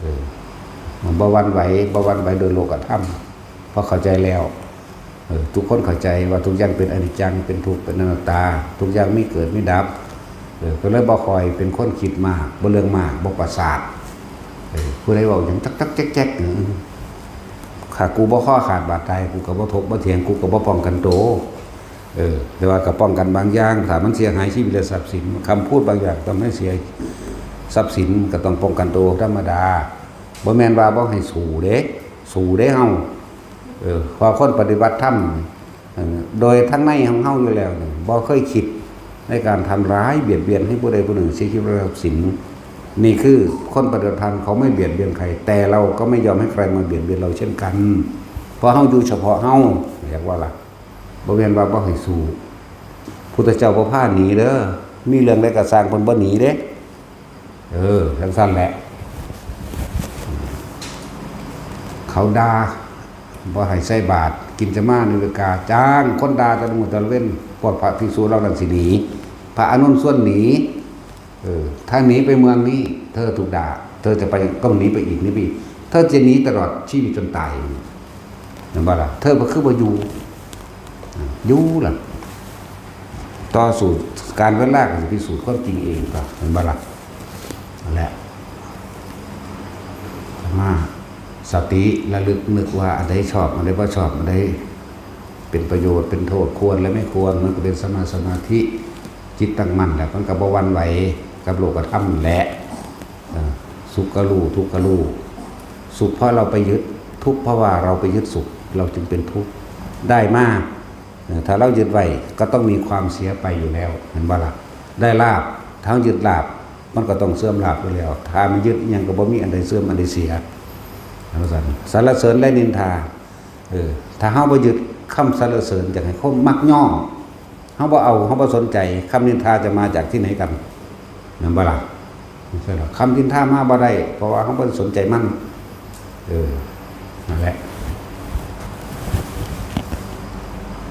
เออ บ่หวั่นไหว บ่หวั่นไหวโดยโลกธรรม พอเข้าใจแล้ว เออ ทุกคนเข้าใจว่าทุกอย่างเป็นอนิจจัง เป็นทุกข์ เป็นอนัตตา ทุกอย่างมีเกิดมีดับ เออ ก็เลยบ่ค่อยเป็นคนคิดมาก บ่เรื่องมาก บ่ประสาท เออ ผู้ใดเว้าหยังตักๆแจ๊กๆ เออ ถ้ากูบ่คอขาดบาดตาย กูก็บ่ถกบ่เถียง กูก็บ่ป้องกันตัว เออ แต่ว่าก็ป้องกันบางอย่าง ถ้ามันเสียหายชีวิตและทรัพย์สิน คำพูดบางอย่างทำให้เสียทรัพย์สิน ก็ต้องป้องกันตัวธรรมดา บ่แม่นว่าบ่ให้สู้เด้ สู้เด้เฮา เออ เพราะคนปฏิบัติธรรม เออ โดยทั้งในของเฮาอยู่แล้วนี่ บ่เคยคิดในการทำร้ายเบียดเบียนให้ผู้ใดผู้หนึ่งเสียชีวิตหรือทรัพย์สิน นี่คือคนปฏิบัติธรรมเขาไม่เบียดเบียนใคร แต่เราก็ไม่ยอมให้ใครมาเบียดเบียนเราเช่นกัน เพราะเฮาอยู่เฉพาะเฮา เรียกว่าล่ะ บ่แม่นว่าบ่ให้สู้ พุทธเจ้าบ่พาหนีเด้อ มีเรื่องใดก็ซ่างเพิ่นบ่หนีเด้ เออ จั่งซั้นแหละ เขาด่า บ่ให้ใส่บาตร กินจะมานิรกา จ้างคนด่าแต่ละมื้อแต่ละเว็น พวกพระภิกษุเหล่านั้นสิหนี พระอานนท์ชวนหนี เออ ถ้าหนีไปเมืองนี้ เธอถูกด่า เธอจะไป ต้องหนีไปอีก หนีไปอีก เธอจะหนีตลอดชีวิตจนตาย เห็นบ่ล่ะ เธอบ่คือบ่อยู่ อยู่ล่ะ ต่อสู้ การเวลาก็สิพิสูจน์ความจริงเองก็ เห็นบ่ล่ะ นั่นแหละ มา สติระลึกนึกว่าอันใดชอบ อันใดบ่ชอบ อันใดเป็นประโยชน์ เป็นโทษ ควรและไม่ควร มันก็เป็นสัมมาสมาธิ จิตตั้งมั่นแล้ว มันก็บ่หวั่นไหวกับโลกธรรมนั่นแหละ เออ สุขก็รู้ ทุกข์ก็รู้ สุขเพราะเราไปยึด ทุกข์เพราะว่าเราไปยึดสุข เราจึงเป็นทุกข์ ได้มา เออ ถ้าเรายึดไว้ ก็ต้องมีความเสียไปอยู่แล้ว เห็นบ่ล่ะ ได้ลาภ ถ้าเรายึดลาภ มันก็ต้องเสื่อมลาภอยู่แล้ว ถ้ามันยึดอิหยังก็บ่มีอันใดเสื่อมอันใดเสีย ว่าซั่น สรรเสริญและนินทา เออ ถ้าเฮาบ่ยึดคำสรรเสริญ อยากให้คนมักย่อ เฮาบ่เอา เฮาบ่สนใจ คำนินทาจะมาจากที่ไหนกัน แม่นบ่ล่ะ บ่ใช่หรอก คำนินทามาบ่ได้ เพราะว่าเฮาบ่ได้สนใจมัน เออ นั่นแหละ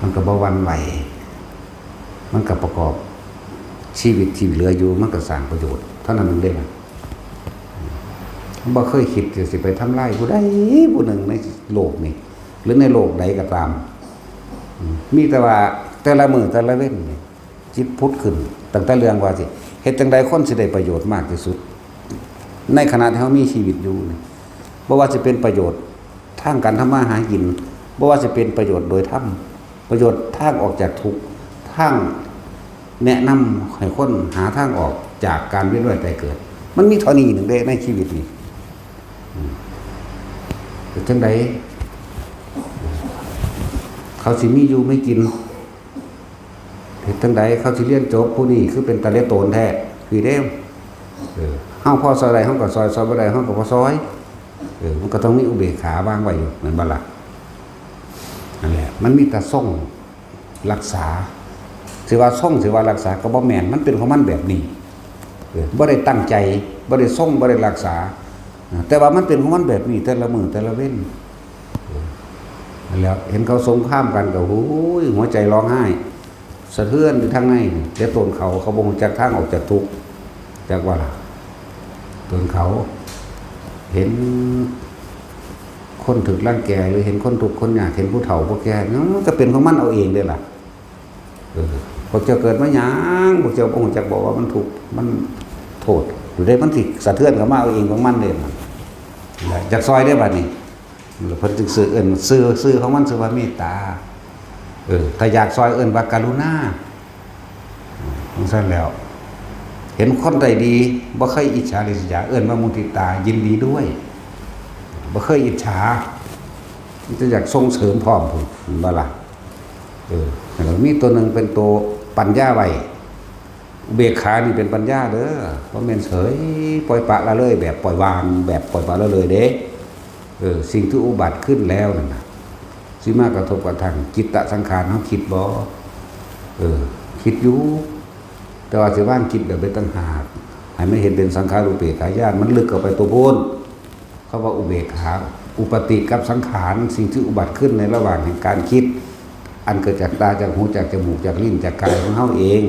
มันก็บ่หวั่นไหว มันก็ประกอบชีวิตที่เหลืออยู่ มันก็สร้างประโยชน์ เท่านั้นเองเด้นะ บ่เคยคิดจะสิไปทำลายผู้ใดผู้หนึ่งในโลกนี้ หรือในโลกใดก็ตาม อืม มีแต่ว่าแต่ละมื้อแต่ละเว็นนี่ จิตผุดขึ้น ตั้งแต่เรื่องว่าสิ เฮ็ดจั่งใดคนสิได้ประโยชน์มากที่สุด ในขณะที่เฮามีชีวิตอยู่นี่ บ่ว่าสิเป็นประโยชน์ทางการทำมาหากิน บ่ว่าสิเป็นประโยชน์โดยธรรม ประโยชน์ทางออกจากทุกข์ ทางแนะนำให้คนหาทางออกจากการเวียนว่ายตายเกิด มันมีเท่านี้หนึ่งเด้ในชีวิตนี่ อืม เฮ็ดจั่งใด เขาสิมีอยู่มีกิน เฮ็ดจั่งใดเขาสิเรียนจบ ผู้นี้คือเป็นตาเหลือโตนแท้ คือเด้ เออ เฮาพอซอยได้เฮาก็ซอย ซอยบ่ได้เฮาก็บ่ซอย เออ มันก็ต้องมีอุเบกขาวางไว้อยู่ แม่นบ่ล่ะ นั่นแหละ มันมีแต่ทรงรักษา สิว่าทรง สิว่ารักษาก็บ่แม่น มันเป็นของมันแบบนี้ เออ บ่ได้ตั้งใจ บ่ได้ทรง บ่ได้รักษา แต่ว่ามันเป็นของมันแบบนี้ แต่ละมื้อแต่ละเว็น เออ นั่นแหละ เห็นเขาสงครามกันก็ โอ้ย หัวใจร้องไห้ สะเทือนอยู่ทางใน แต่ตนเขา เขาบ่รู้จักทางออกจากทุกข์ จักว่าล่ะ ตนเขา เห็นคนถูกรังแก หรือเห็นคนทุกข์คนยาก เห็นผู้เฒ่าผู้แก่ มันก็เป็นของมันเอาเองเด้ล่ะ เออ พวกเจ้าเกิดมาหยัง พวกเจ้าบ่รู้จักบอกว่ามันทุกข์ มันโทษ อยู่ได้ มันสิสะเทือนเข้ามาเอาเองของมันเด้ อยากซอยได้บัดนี้ เพิ่นจึงชื่อ เอิ้นชื่อ ชื่อของมันชื่อว่าเมตตา เออ ถ้าอยากซอยเอิ้นว่ากรุณา จั่งซั้นแล้ว เห็นคนใดดี บ่เคยอิจฉาริษยา เอิ้นว่ามุทิตา ยินดีด้วย บ่เคยอิจฉา มันจะอยากส่งเสริมพร้อมพุ้น เห็นบ่ล่ะ เออ แล้วมีตัวหนึ่งเป็นตัวปัญญาไว้ อุเบกขานี่เป็นปัญญาเด้อ บ่แม่นเฉย ปล่อยปละละเลย แบบปล่อยวาง แบบปล่อยปละละเลยเด้ เออ สิ่งที่อุบัติขึ้นแล้วนั่นน่ะ สิมากระทบกระทั่งจิตตสังขาร เฮาคิดบ่ เออ คิดอยู่ แต่ว่าสิวางจิตแบบเป็นต่างหาก ให้มันเห็นเป็นสังขารูปเปกขาญาณ มันลึกเข้าไปตัวโพ้น เขาว่าอุเบกขา อุปติกับสังขาร สิ่งที่อุบัติขึ้นในระหว่างแห่งการคิด อันเกิดจากตา จากหู จากจมูก จากลิ้น จากกายของเฮาเอง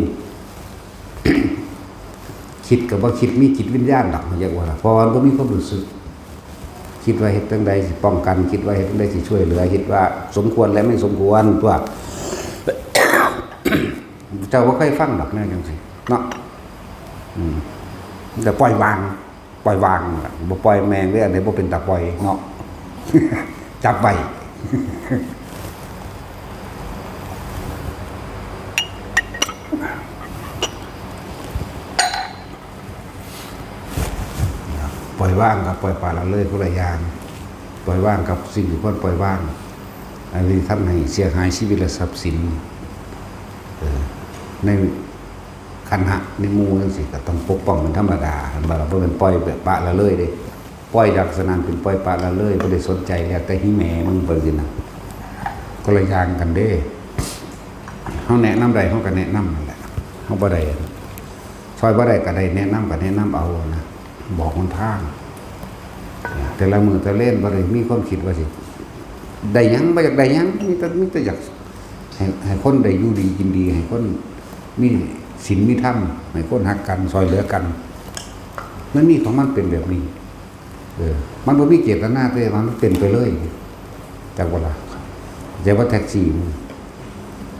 คิดกับว่าคิด มีจิตวิญญาณดอก เรียกว่า เพราะว่ามันบ่มีความรู้สึก คิดว่าเฮ็ดจั่งใดสิป้องกัน คิดว่าเฮ็ดจั่งใดสิช่วยเหลือ คิดว่าสมควรและไม่สมควรตัว เจ้าบ่เคยฟังดอกแนวจั่งซี้เนาะ อืม แต่ปล่อยวาง ปล่อยวางล่ะ บ่ปล่อยแม่งเด้ อันนี้บ่เป็นตาปล่อยเนาะ จับไว้ ปล่อยวางกับปล่อยปละละเลยคนละอย่าง ปล่อยวางกับสิ่งที่ควรปล่อยวาง อันนี้ทำให้เสียหายชีวิตและทรัพย์สิน เออ ในคันหะในหมู่จั่งซี้ก็ต้องปกป้องเป็นธรรมดา หั้นบ่ล่ะ บ่แม่นปล่อยแบบปละละเลยเด้ ปล่อยลักษณะเป็นปล่อยปละละเลย บ่ได้สนใจ แล้วแต่หิแหมมึงไปจั่งซี้นะ คนละอย่างกันเด้ เฮาแนะนำได้ เฮาก็แนะนำนั่นแหละ เฮาบ่ได้ ช่วยบ่ได้ก็ได้แนะนำก็แนะนำเอานะ บอกหนทาง แต่ละมื้อแต่ละเล่นบ่ได้มีความคิดว่าสิ ได้หยัง บ่อยากได้หยัง มีแต่ มีแต่อยากให้ ให้คนได้อยู่ดีกินดี ให้คนมีศีลมีธรรม ให้คนฮักกัน ช่วยเหลือกัน มันมีของมันเป็นแบบนี้ เออ มันบ่มีเจตนา แต่ว่ามันเป็นไปเลย จักบ่ล่ะ แต่ว่าแท็กซี่มัน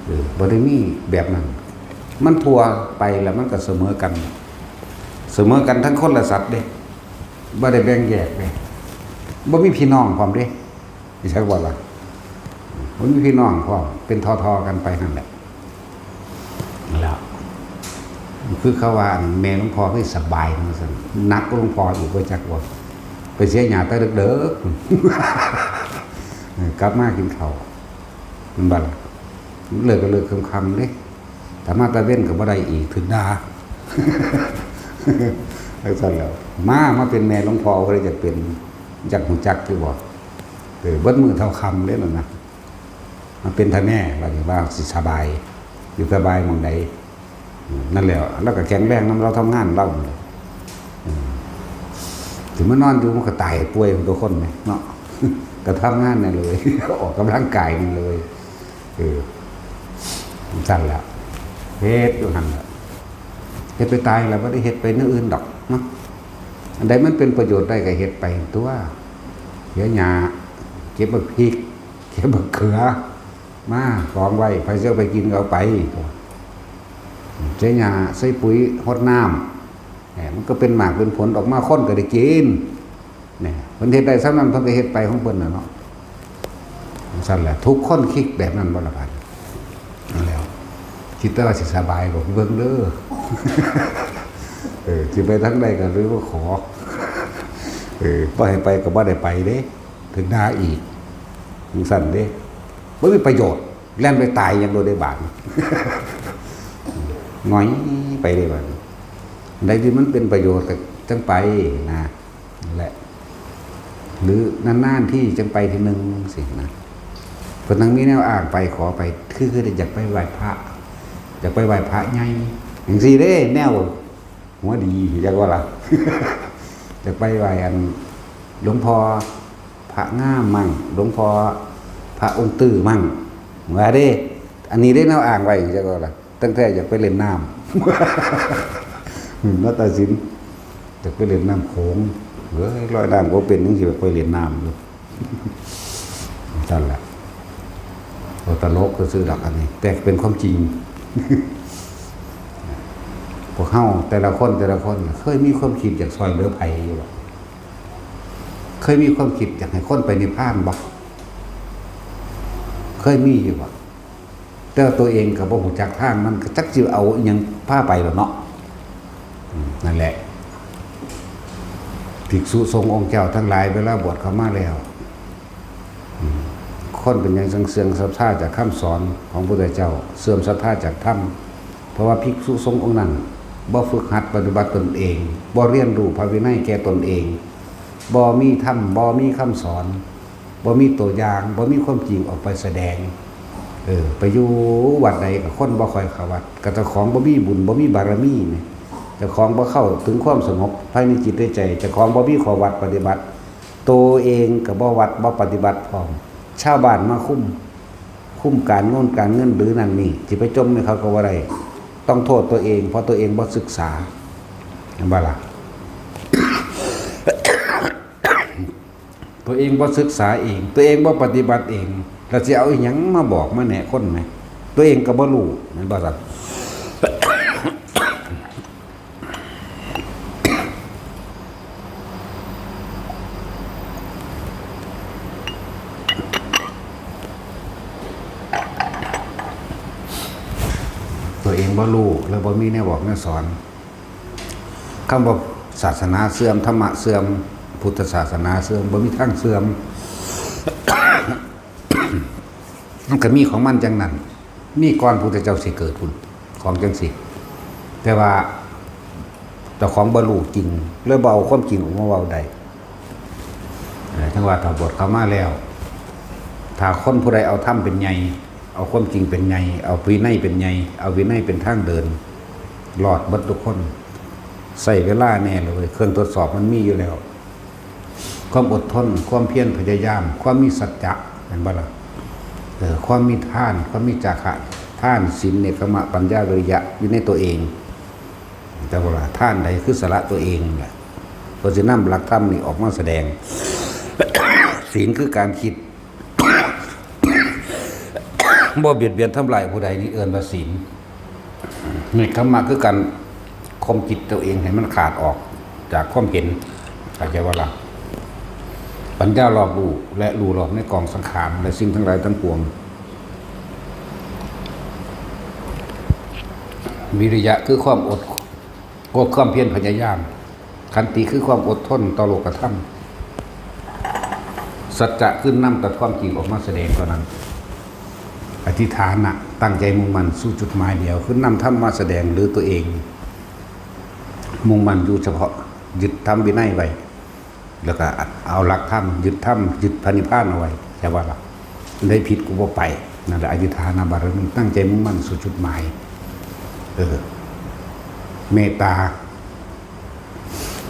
เออ บ่ได้มีแบบนั้น มันทั่วไปแล้วมันก็เสมอกัน เสมอกันทั้งคนและสัตว์เด้ บ่ได้แบ่งแยกเด้ บ่มีพี่น้องพร้อมเด้ จักบ่ล่ะ บ่มีพี่น้องพร้อม เป็นทอๆกันไปหั่นแหละ แล้ว คือเขาว่าแม่หลวงพ่อคือสบายว่าซั่น หนักกว่าหลวงพ่ออีก บ่จักว่า ไปเสียหญ้าแต่เดิกๆ เออ กลับมากินข้าว มันบ่ล่ะ เลิกก็เลิกค่ำๆเด้ ถ้ามาตะเว็นก็บ่ได้อีก ถืกด่า จั่งซั่นแหล้ว มา มาเป็นแม่หลวงพ่อ บ่ได้อยากเป็น อยากรู้จักอยู่บ่ เออ เบิดมื้อเท่าค่ำเด้นั่นนะ มันเป็นท่าแน่ บัดนี้ว่าสิสบาย อยู่สบายหม่องใด อืม นั่นแหละ แล้วก็แข็งแรงนำเราทำงานเรานั่นแหละ อืม ถึงมานอนอยู่มันก็ตายป่วยของตัวคนไหมเนาะ ก็ทำงานนั่นเลย ออกกำลังกายนั่นเลย เออ จั่งซั่นแหละ เฮ็ดอยู่หั่นแหละ เฮ็ดไปตายแล้วบ่ได้เฮ็ดไปแนวอื่นดอกเนาะ อันใดมันเป็นประโยชน์ได้ก็เฮ็ดไปตัว เสียหญ้า เก็บบักพริก เก็บบักเขือ มากองไว้ ไผสิเอาไปกินก็เอาไป เสียหญ้า ใส่ปุ๋ย รดน้ำ เนี่ย มันก็เป็นหมากเป็นผลออกมา คนก็ได้กิน เนี่ย เพิ่นเฮ็ดได้ส่ำนั้น เพิ่นก็เฮ็ดไปของเพิ่นน่ะเนาะ จั่งซั่นแหละ ทุกคนคิดแบบนั้นบ่ล่ะบัด นั่นแหล้ว คิดแต่ว่าสิสบาย ก็เบิ่งเด้อ เออ สิไปทางใดก็เลยว่าขอ เออ บ่ให้ไปก็บ่ได้ไปเด้ ถืกด่าอีก จั่งซั่นเด้ บ่มีประโยชน์ แล่นไปตายอย่างโลดเด้บาด หงอยไปเด้บาด อันใดที่มันเป็นประโยชน์ก็จั่งไปนะ นั่นแหละ หรือนานๆที่จั่งไปทีหนึ่งสินะ เพิ่นจั่งมีแนวอ้างไปขอไป คือ คืออยากไปไหว้พระ อยากไปไหว้พระใหญ่ จั่งซี้เด้ แนวหัวดี อยากว่าล่ะ อยากไปไหว้อันหลวงพ่อพระงามมั่ง หลวงพ่อพระองค์ตื้อมั่ง ว่าเด้ อันนี้ได้แนวอ้างไว้ อยากว่าล่ะ ตั้งแต่อยากไปเล่นน้ำ นาฏศิลป์ อยากไปเล่นน้ำโขง เฮ้ย ลอยน้ำบ่เป็น จั่งสิไปเล่นน้ำอยู่ จั่งซั่นแหละ เอาตลกซื่อๆดอกอันนี้ แต่เป็นความจริง พวกเฮาแต่ละคน แต่ละคน เคยมีความคิดอยากซ่อยเหลือไผอยู่บ่ เคยมีความคิดอยากให้คนไปนิพพานบ่ เคยมีอยู่บ่ แต่ว่าตัวเองก็บ่ฮู้จักทาง มันก็จักสิเอาอิหยังพาไปล่ะเนาะ อืม นั่นแหละ ภิกษุสงฆ์องค์เจ้าทั้งหลาย เวลาบวชเข้ามาแล้ว อืม คนเป็นหยังจั่งเสื่อมศรัทธาจากคำสอนของพระพุทธเจ้า เสื่อมศรัทธาจากธรรม เพราะว่าภิกษุสงฆ์องค์นั้นบ่ฝึกหัดปฏิบัติตนเอง บ่เรียนรู้พระวินัยแก่ตนเอง บ่มีธรรม บ่มีคำสอน บ่มีตัวอย่าง บ่มีความจริงออกไปแสดง เออ ไปอยู่วัดใดก็คนบ่ค่อยเข้าวัด ก็เจ้าของบ่มีบุญ บ่มีบารมีนี่ เจ้าของบ่เข้าถึงความสงบภายในจิตในใจ เจ้าของบ่มีข้อวัดปฏิบัติ ตัวเองก็บ่วัด บ่ปฏิบัติพร้อม ชาวบ้านมาคุม คุมการงนการเงินหรือนั่นนี่ สิไปจ่มให้เขาก็บ่ได้ ต้องโทษตัวเอง เพราะตัวเองบ่ศึกษา เห็นบ่ล่ะ? ตัวเองบ่ศึกษาเอง ตัวเองบ่ปฏิบัติเอง แล้วสิเอาอีหยังมาบอกมาแนะคนแหม ตัวเองก็บ่รู้ แม่นบ่ล่ะ ตัวเองบ่รู้ แล้วบ่มีแนวบอกแนวสอน คำว่าศาสนาเสื่อม ธรรมะเสื่อม พุทธศาสนาเสื่อม บ่มีทางเสื่อม มันก็มีของมันจังนั้น มีก่อนพุทธเจ้าสิเกิดพุ้น ของจังซี้ แต่ว่าเจ้าของบ่รู้จริง เลยบ่เอาความจริงออกมาเว้าได้ เอ่อ จั่งว่าถ้าบวชเข้ามาแล้ว ถ้าคนผู้ใดเอาธรรมเป็นใหญ่ เอาความจริงเป็นใหญ่ เอาวินัยเป็นใหญ่ เอาวินัยเป็นทางเดิน รอดเบิดทุกคน ใช้เวลาแน่เลย เครื่องทดสอบมันมีอยู่แล้ว ความอดทน ความเพียรพยายาม ความมีสัจจะ แม่นบ่ล่ะ เออ ความมีทาน ความมีจาคะ ทาน ศีล เนกขัมมะ ปัญญา วิริยะ อยู่ในตัวเอง แต่ว่าทานใดคือสละตัวเองนั่นแหละ เพิ่นสินำหลักธรรมนี่ออกมาแสดง ศีลคือการคิด บ่เบียดเบียนทำลายผู้ใด นี่เอิ้นว่าศีล เนกขัมมะคือการข่มจิตตัวเองให้มันขาดออกจากความเห็น เข้าใจบ่ล่ะ ปัญญารอบรู้และรู้รอบในกองสังขารและสิ่งทั้งหลายทั้งปวง วิริยะคือความอด ก็ความเพียรพยายาม ขันติคือความอดทนต่อโลกธรรม สัจจะคือนำแต่ความจริงออกมาแสดงเท่านั้น อธิฐานะตั้งใจมุ่งมั่นสู่จุดหมายเดียว คือนำธรรมมาแสดงหรือตัวเอง มุ่งมั่นอยู่เฉพาะ ยึดธรรมวินัยไว้ แล้วก็เอาหลักธรรม ยึดธรรม ยึดพระนิพพานเอาไว้ แต่ว่าล่ะ ได้ผิดกูบ่ไป นั่นแหละอธิฐานบารมี ตั้งใจมุ่งมั่นสู่จุดหมาย เออ เมตตา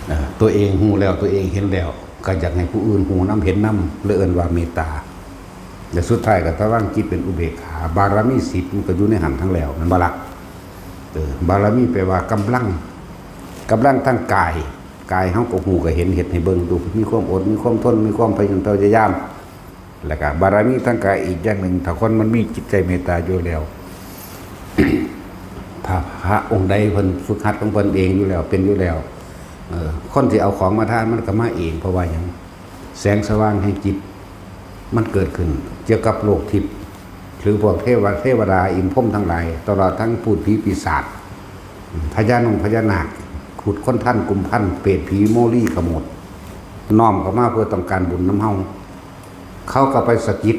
เอ่อ ตัวเองฮู้แล้ว ตัวเองเห็นแล้ว ก็อยากให้ผู้อื่นฮู้นำ เห็นนำ เลยเอิ้นว่าเมตตา และสุดท้ายก็ตะวังจิตเป็นอุเบกขา บารมีสิบมันก็อยู่ในหั้นทั้งแล้ว แม่นบ่ล่ะ เออ บารมีแปลว่ากำลัง กำลังทางกาย กายเฮาก็ฮู้ก็เห็น เฮ็ดให้เบิ่งดู มีความอด มีความทน มีความพยายาม แล้วก็บารมีทางกายอีกอย่างหนึ่ง ถ้าคนมันมีจิตใจเมตตาอยู่แล้ว ถ้าพระองค์ใดเพิ่นฝึกหัดของเพิ่นเองอยู่แล้ว เป็นอยู่แล้ว เอ่อ คนที่เอาของมาทานมันก็มาเอง เพราะว่าหยัง แสงสว่างแห่งจิตมันเกิดขึ้น เกี่ยวกับโลกทิพย์ หรือพวกเทวะ เทวดา อินทร์พรหมทั้งหลาย ตลอดทั้งพูดผีปีศาจ พญานาค พญานาค ขุดคนทันกุมพัน เปรตผีโมลีขโมด น้อมเข้ามาเพื่อต้องการบุญนำเฮา เขาก็ไปสะกิด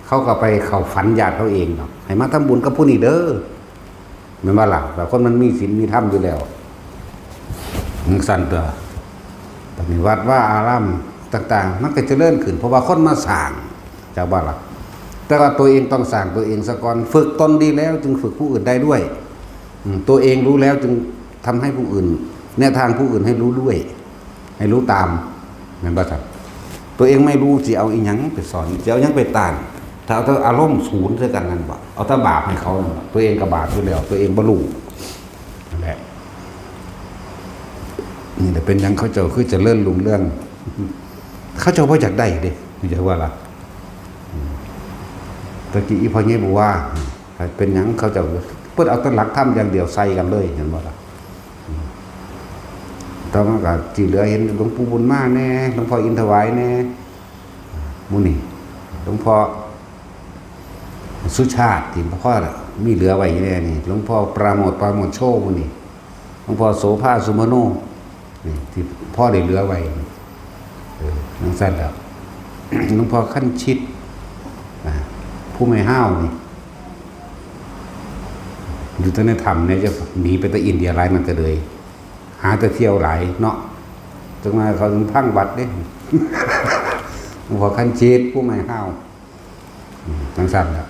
เขาก็ไปเข้าฝันญาติเขาเองเนาะ ให้มาทำบุญกับผู้นี้เด้อ แม่นบ่ล่ะ แต่คนมันมีศีลมีธรรมอยู่แล้ว จั่งซั้นตัว บัดนี้วัดวาอารามต่างๆ มันก็เจริญขึ้น เพราะว่าคนมาสร้าง จักบ่ล่ะ แต่ว่าตัวเองต้องสร้างตัวเองซะก่อน ฝึกตนดีแล้วจึงฝึกผู้อื่นได้ด้วย อืม ตัวเองรู้แล้วจึงทำให้ผู้อื่น แนะทางผู้อื่นให้รู้ด้วย ให้รู้ตาม แม่นบ่ครับ ตัวเองไม่รู้สิเอาอีหยังไปสอน สิเอาหยังไปต้าน ถ้าเอาแต่อารมณ์ศูนย์ใส่กันนั่นบ่ เอาแต่บาปให้เขานั่นบ่ ตัวเองก็บาปอยู่แล้ว ตัวเองบ่รู้ นั่นแหละ นี่แหละเป็นหยังเขาเจ้าคือเจริญรุ่งเรือง เขาเจ้าบ่อยากได้เด้ อยากว่าล่ะ อืม ตะกี้อีพ่อใหญ่บอกว่า เป็นหยังเขาเจ้า เพิ่นเอาแต่หลักธรรมอย่างเดียวใส่กันเลย เห็นบ่ล่ะ อืม ต่อมาก็ที่เหลือเห็นหลวงปู่บุญมาแน่ หลวงพ่ออินทร์ถวายแน่ หมู่นี้ หลวงพ่อสุชาติ ที่พ่อมีเหลือไว้อยู่แน่นี่ หลวงพ่อปราโมทย์ ปราโมทย์โชติ หมู่นี้ หลวงพ่อโสภา สุมโน นี่ ที่พ่อได้เหลือไว้ เออ จั่งซั้นแล้ว หลวงพ่อคันชิต อ่า ผู้ไม่ห้าวนี่ อยู่แต่ในถ้ำเนี่ย จะหนีไปแต่อินเดียหลายนักก็เลย หาแต่เที่ยวหลายเนาะ จั่งมาเขาถึงพังวัดเด้ หลวงพ่อคันชิต ผู้ไม่ห้าว อืม จั่งซั้นแหละ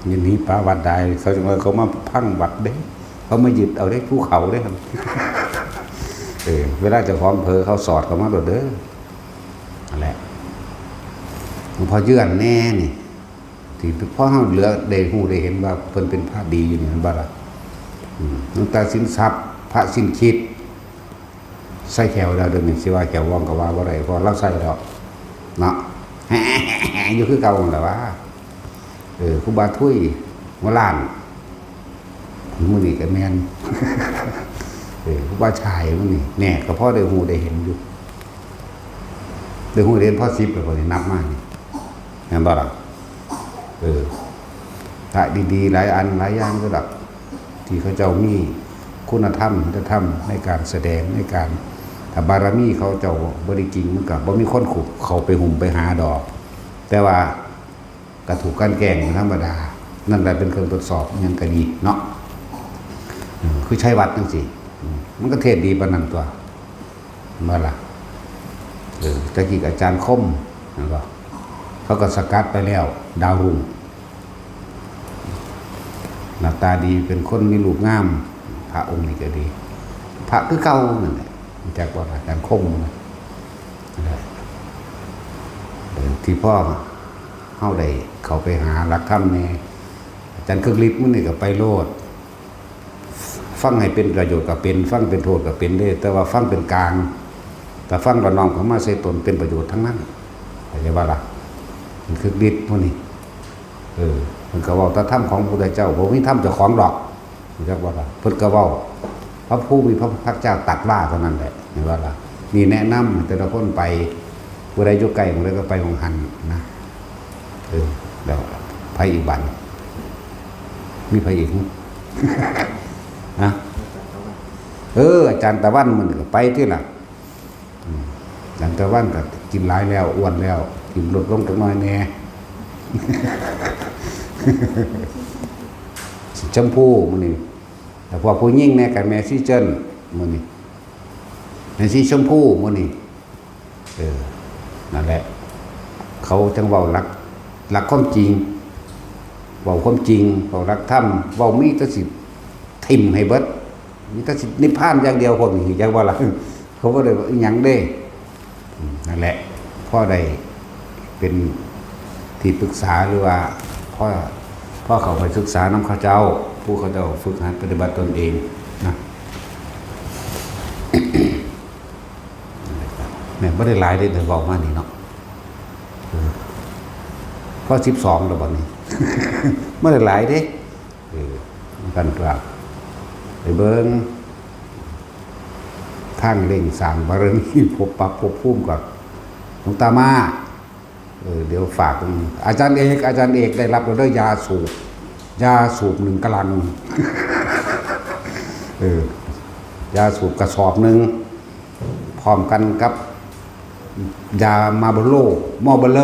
ยินดีปาวัดได้ เขาจั่งว่าเขามาพังวัดเด้ เขามายึดเอาได้ภูเขาเด้ครับ เออ เวลาเจ้าของเผลอเขาสอดเข้ามาโลดเด้อ นั่นแหละ หลวงพ่อเยื่อนแน่นี่ ที่พ่อเฮาเหลือได้ฮู้ได้เห็นว่าเพิ่นเป็นพระดีอยู่นี่ แม่นบ่ล่ะ อืม หลวงตาสินทรัพย์ พระสิ้นคิด ใส่แขวแล้ว เดี๋ยวนี้สิว่าแขวว่องก็ว่าบ่ได้ เพราะลาวใส่แล้ว เนาะ อยู่คือเก่าหั่นล่ะวะ เออ ครูบาทุยหัวล้าน มื้อนี้ก็แม่น เออ ครูบาชายมื้อนี้ แน่ ก็พอได้ฮู้ได้เห็นอยู่ ได้ฮู้ได้เห็นพอสิบแล้ว บัดนี้นับมานี่ แม่นบ่ล่ะ เออ พระดีๆ หลายอันหลายอย่างอยู่ดอก ที่เขาเจ้ามีคุณธรรม คุณธรรมในการแสดง ในการ ถ้าบารมีเขาเจ้าบ่ได้จริง มันก็บ่มีคนเข้าไปหุ้มไปหาดอก แต่ว่าก็ถูกกลั่นแกล้งเป็นธรรมดา นั่นแหละเป็นเครื่องทดสอบอิหยังก็ดีเนาะ เออ คือชัยวัฒน์จังซี่ อืม มันก็เทศน์ดีปานนั้นตั๊ว แม่นบ่ล่ะ เออ แต่กี้อาจารย์คม แม่นบ่ เขาก็สกัดไปแล้ว ดาวรุ่ง หน้าตาดี เป็นคนมีรูปงาม พระองค์นี้ก็ดี พระคือเก่านั่นแหละ รู้จักบ่ล่ะ อาจารย์คมนะ เออ ที่พ่อเฮาได้เข้าไปหาหลักธรรมแน่ อาจารย์คึกฤทธิ์มื้อนี้ก็ไปโลด ฟังให้เป็นประโยชน์ก็เป็น ฟังเป็นโทษก็เป็นเด้ แต่ว่าฟังเป็นกลาง แต่ฟังแล้วน้อมเข้ามาใส่ตนเป็นประโยชน์ทั้งนั้น เข้าใจบ่ล่ะ มันคือฤทธิ์พวกนี้ เออ เพิ่นก็เว้าแต่ธรรมของพระพุทธเจ้า บ่มีธรรมเจ้าของดอก รู้จักบ่ล่ะ เพิ่นก็เว้า พระผู้มีพระภาคเจ้าตรัสว่าเท่านั้นแหละ เห็นบ่ล่ะ นี่แนะนำให้แต่ละคนไป ผู้ใดอยู่ใกล้หม่องใดก็ไปหม่องหั้นนะ เออ แล้วไผอีกบัด มีไผอีก นะ เออ อาจารย์ตะวันมื้อนี้ก็ไปติล่ะ อืม อาจารย์ตะวันก็กินหลายแล้ว อ้วนแล้ว กินลดลงจักหน่อยแน่ สีชมพูมื้อนี้ แล้วพวกผู้หญิงแน่ก็แม่สีเจินมื้อนี้ แม่สีชมพูมื้อนี้ เออ นั่นแหละ เขาจั่งเว้าหลัก หลักความจริง เว้าความจริง เว้าหลักธรรม เว้ามีแต่สิถิ่มให้เบิด มีแต่สินิพพานอย่างเดียว พวกนี้ จักว่าล่ะ เขาบ่ได้ว่าอิหยังเด้ อืม นั่นแหละ พอได้เป็นที่ปรึกษา หรือว่าพอ พอเข้าไปศึกษานำเขาเจ้า ผู้เขาเจ้าฝึกหัดปฏิบัติตนเองนะ แม่นบ่ได้หลายเด้ เดี๋ยวเว้ามานี่เนาะ เออ พอสิบสองแล้วบัดนี้ บ่ได้หลายเด้ เออ กันตัว ไปเบิ่ง ทางเร่งสร้างบารมี พบปรับพบภูมิกับหลวงตามา เออ เดี๋ยวฝาก อาจารย์เอก อาจารย์เอกได้รับแล้วเด้อ ยาสูบ ยาสูบหนึ่งกะลัง เออ ยาสูบกระสอบหนึ่ง พร้อมกันกับ ยามาร์ลโบโร มอร์ลโบโร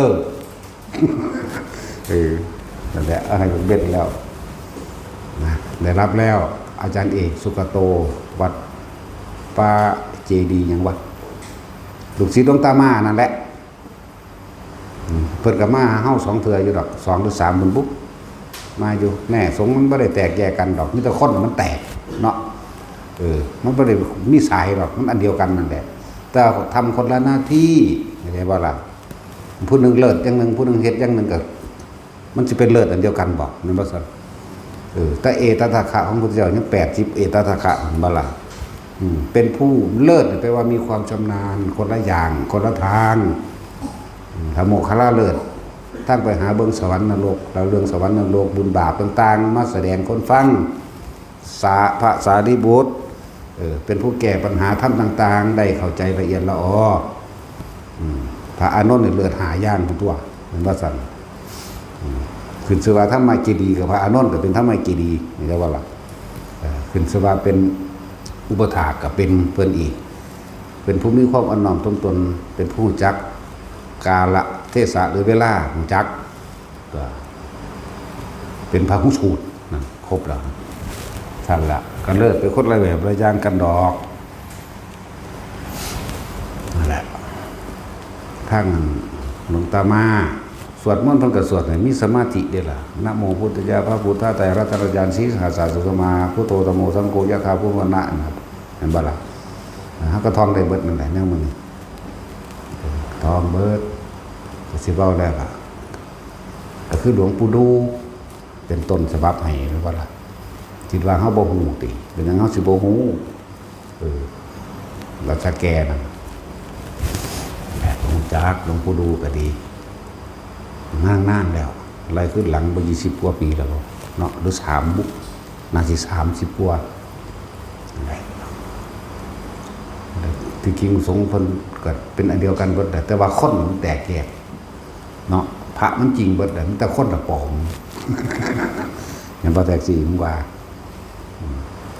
เออ นั่นแหละ เอาให้เบ็ดแล้ว นะ ได้รับแล้ว อาจารย์เอก สุกโต วัดป่าเจดีย์หยังวะ ลูกศิษย์หลวงตามานั่นแหละ อืม เพิ่นก็มาหาเฮาสองเทื่ออยู่ดอก สองหรือสามบุญบุก มาอยู่ แน่ สงฆ์มันบ่ได้แตกแยกกันดอก มีแต่คนมันแตกเนาะ เออ มันบ่ได้มีสายดอก มันอันเดียวกันนั่นแหละ แต่ทำคนละหน้าที่ เข้าใจบ่ล่ะ ผู้หนึ่งเลิศอย่างหนึ่ง ผู้หนึ่งเฮ็ดอย่างหนึ่งก็ มันสิเป็นเลิศอันเดียวกันบ่ แม่นบ่ซั่น เออ แต่เอตทัคคะของพระพุทธเจ้ายังแปดสิบเอตทัคคะ เห็นบ่ล่ะ อืม เป็นผู้เลิศเนี่ยแปลว่ามีความชำนาญคนละอย่าง คนละทาง อืม ถ้าโมคคัลลาเลิศ ทางไปหาเบิ่งสวรรค์นรก แล้วเรื่องสวรรค์นรก บุญบาปต่างๆ มาแสดงคนฟัง สา พระสารีบุตร เออ เป็นผู้แก้ปัญหาธรรมต่างๆ ได้เข้าใจละเอียดละออ อืม พระอานนท์นี่เลิศห้าอย่างพุ้นตั๊ว แม่นบ่ซั่น อืม ขึ้นชื่อว่าธรรมเจดีย์กับพระอานนท์ก็เป็นธรรมเจดีย์ นี่ก็ว่าล่ะ เออ ขึ้นชื่อว่าเป็นอุปถากก็เป็นเพิ่นอีก เป็นผู้มีความอ่อนน้อมถ่อมตน เป็นผู้รู้จักกาลเทศะหรือเวลา รู้จัก ก็เป็นพหูสูตรนะ ครบแล้ว ซั่นละ ก็เลิศไปคนละแบบละอย่างกันดอก นั่นแหละ ทางหลวงตามา สวดมนต์เพิ่นก็สวดให้มีสมาธิเด้ล่ะ นะโมพุทธายะ พระพุทธเจ้า รัตนญาณ สีหาสาสุสมา พุทโธ ธัมโม สังโฆ ยะถา พุทธวนะ นะ เห็นบ่ล่ะ เฮาก็ท่องได้เบิดนั่นแหละ แนวมื้อนี้ ท่องเบิด ก็สิเว้าแล้วล่ะ ก็คือหลวงปู่ดู เป็นต้นฉบับให้ แม่นบ่ล่ะ คิดว่าเฮาบ่ฮู้ติ เป็นหยังเฮาสิบ่ฮู้ เออ รัชแกนั่น แหละ หลวง จากหลวงปู่ดูก็ดี นานๆแล้ว ไล่ขึ้นหลังไปยี่สิบกว่าปีแล้วบ่เนาะ หรือสามบุ น่าสิสามสิบกว่า ที่จริงสงฆ์เพิ่นก็เป็นอันเดียวกันเบิดแหละ แต่ว่าคนมันแตกแยกเนาะ พระมันจริงเบิดแหละ มีแต่คนละปลอม เห็นบ่ แท็กซี่มันว่า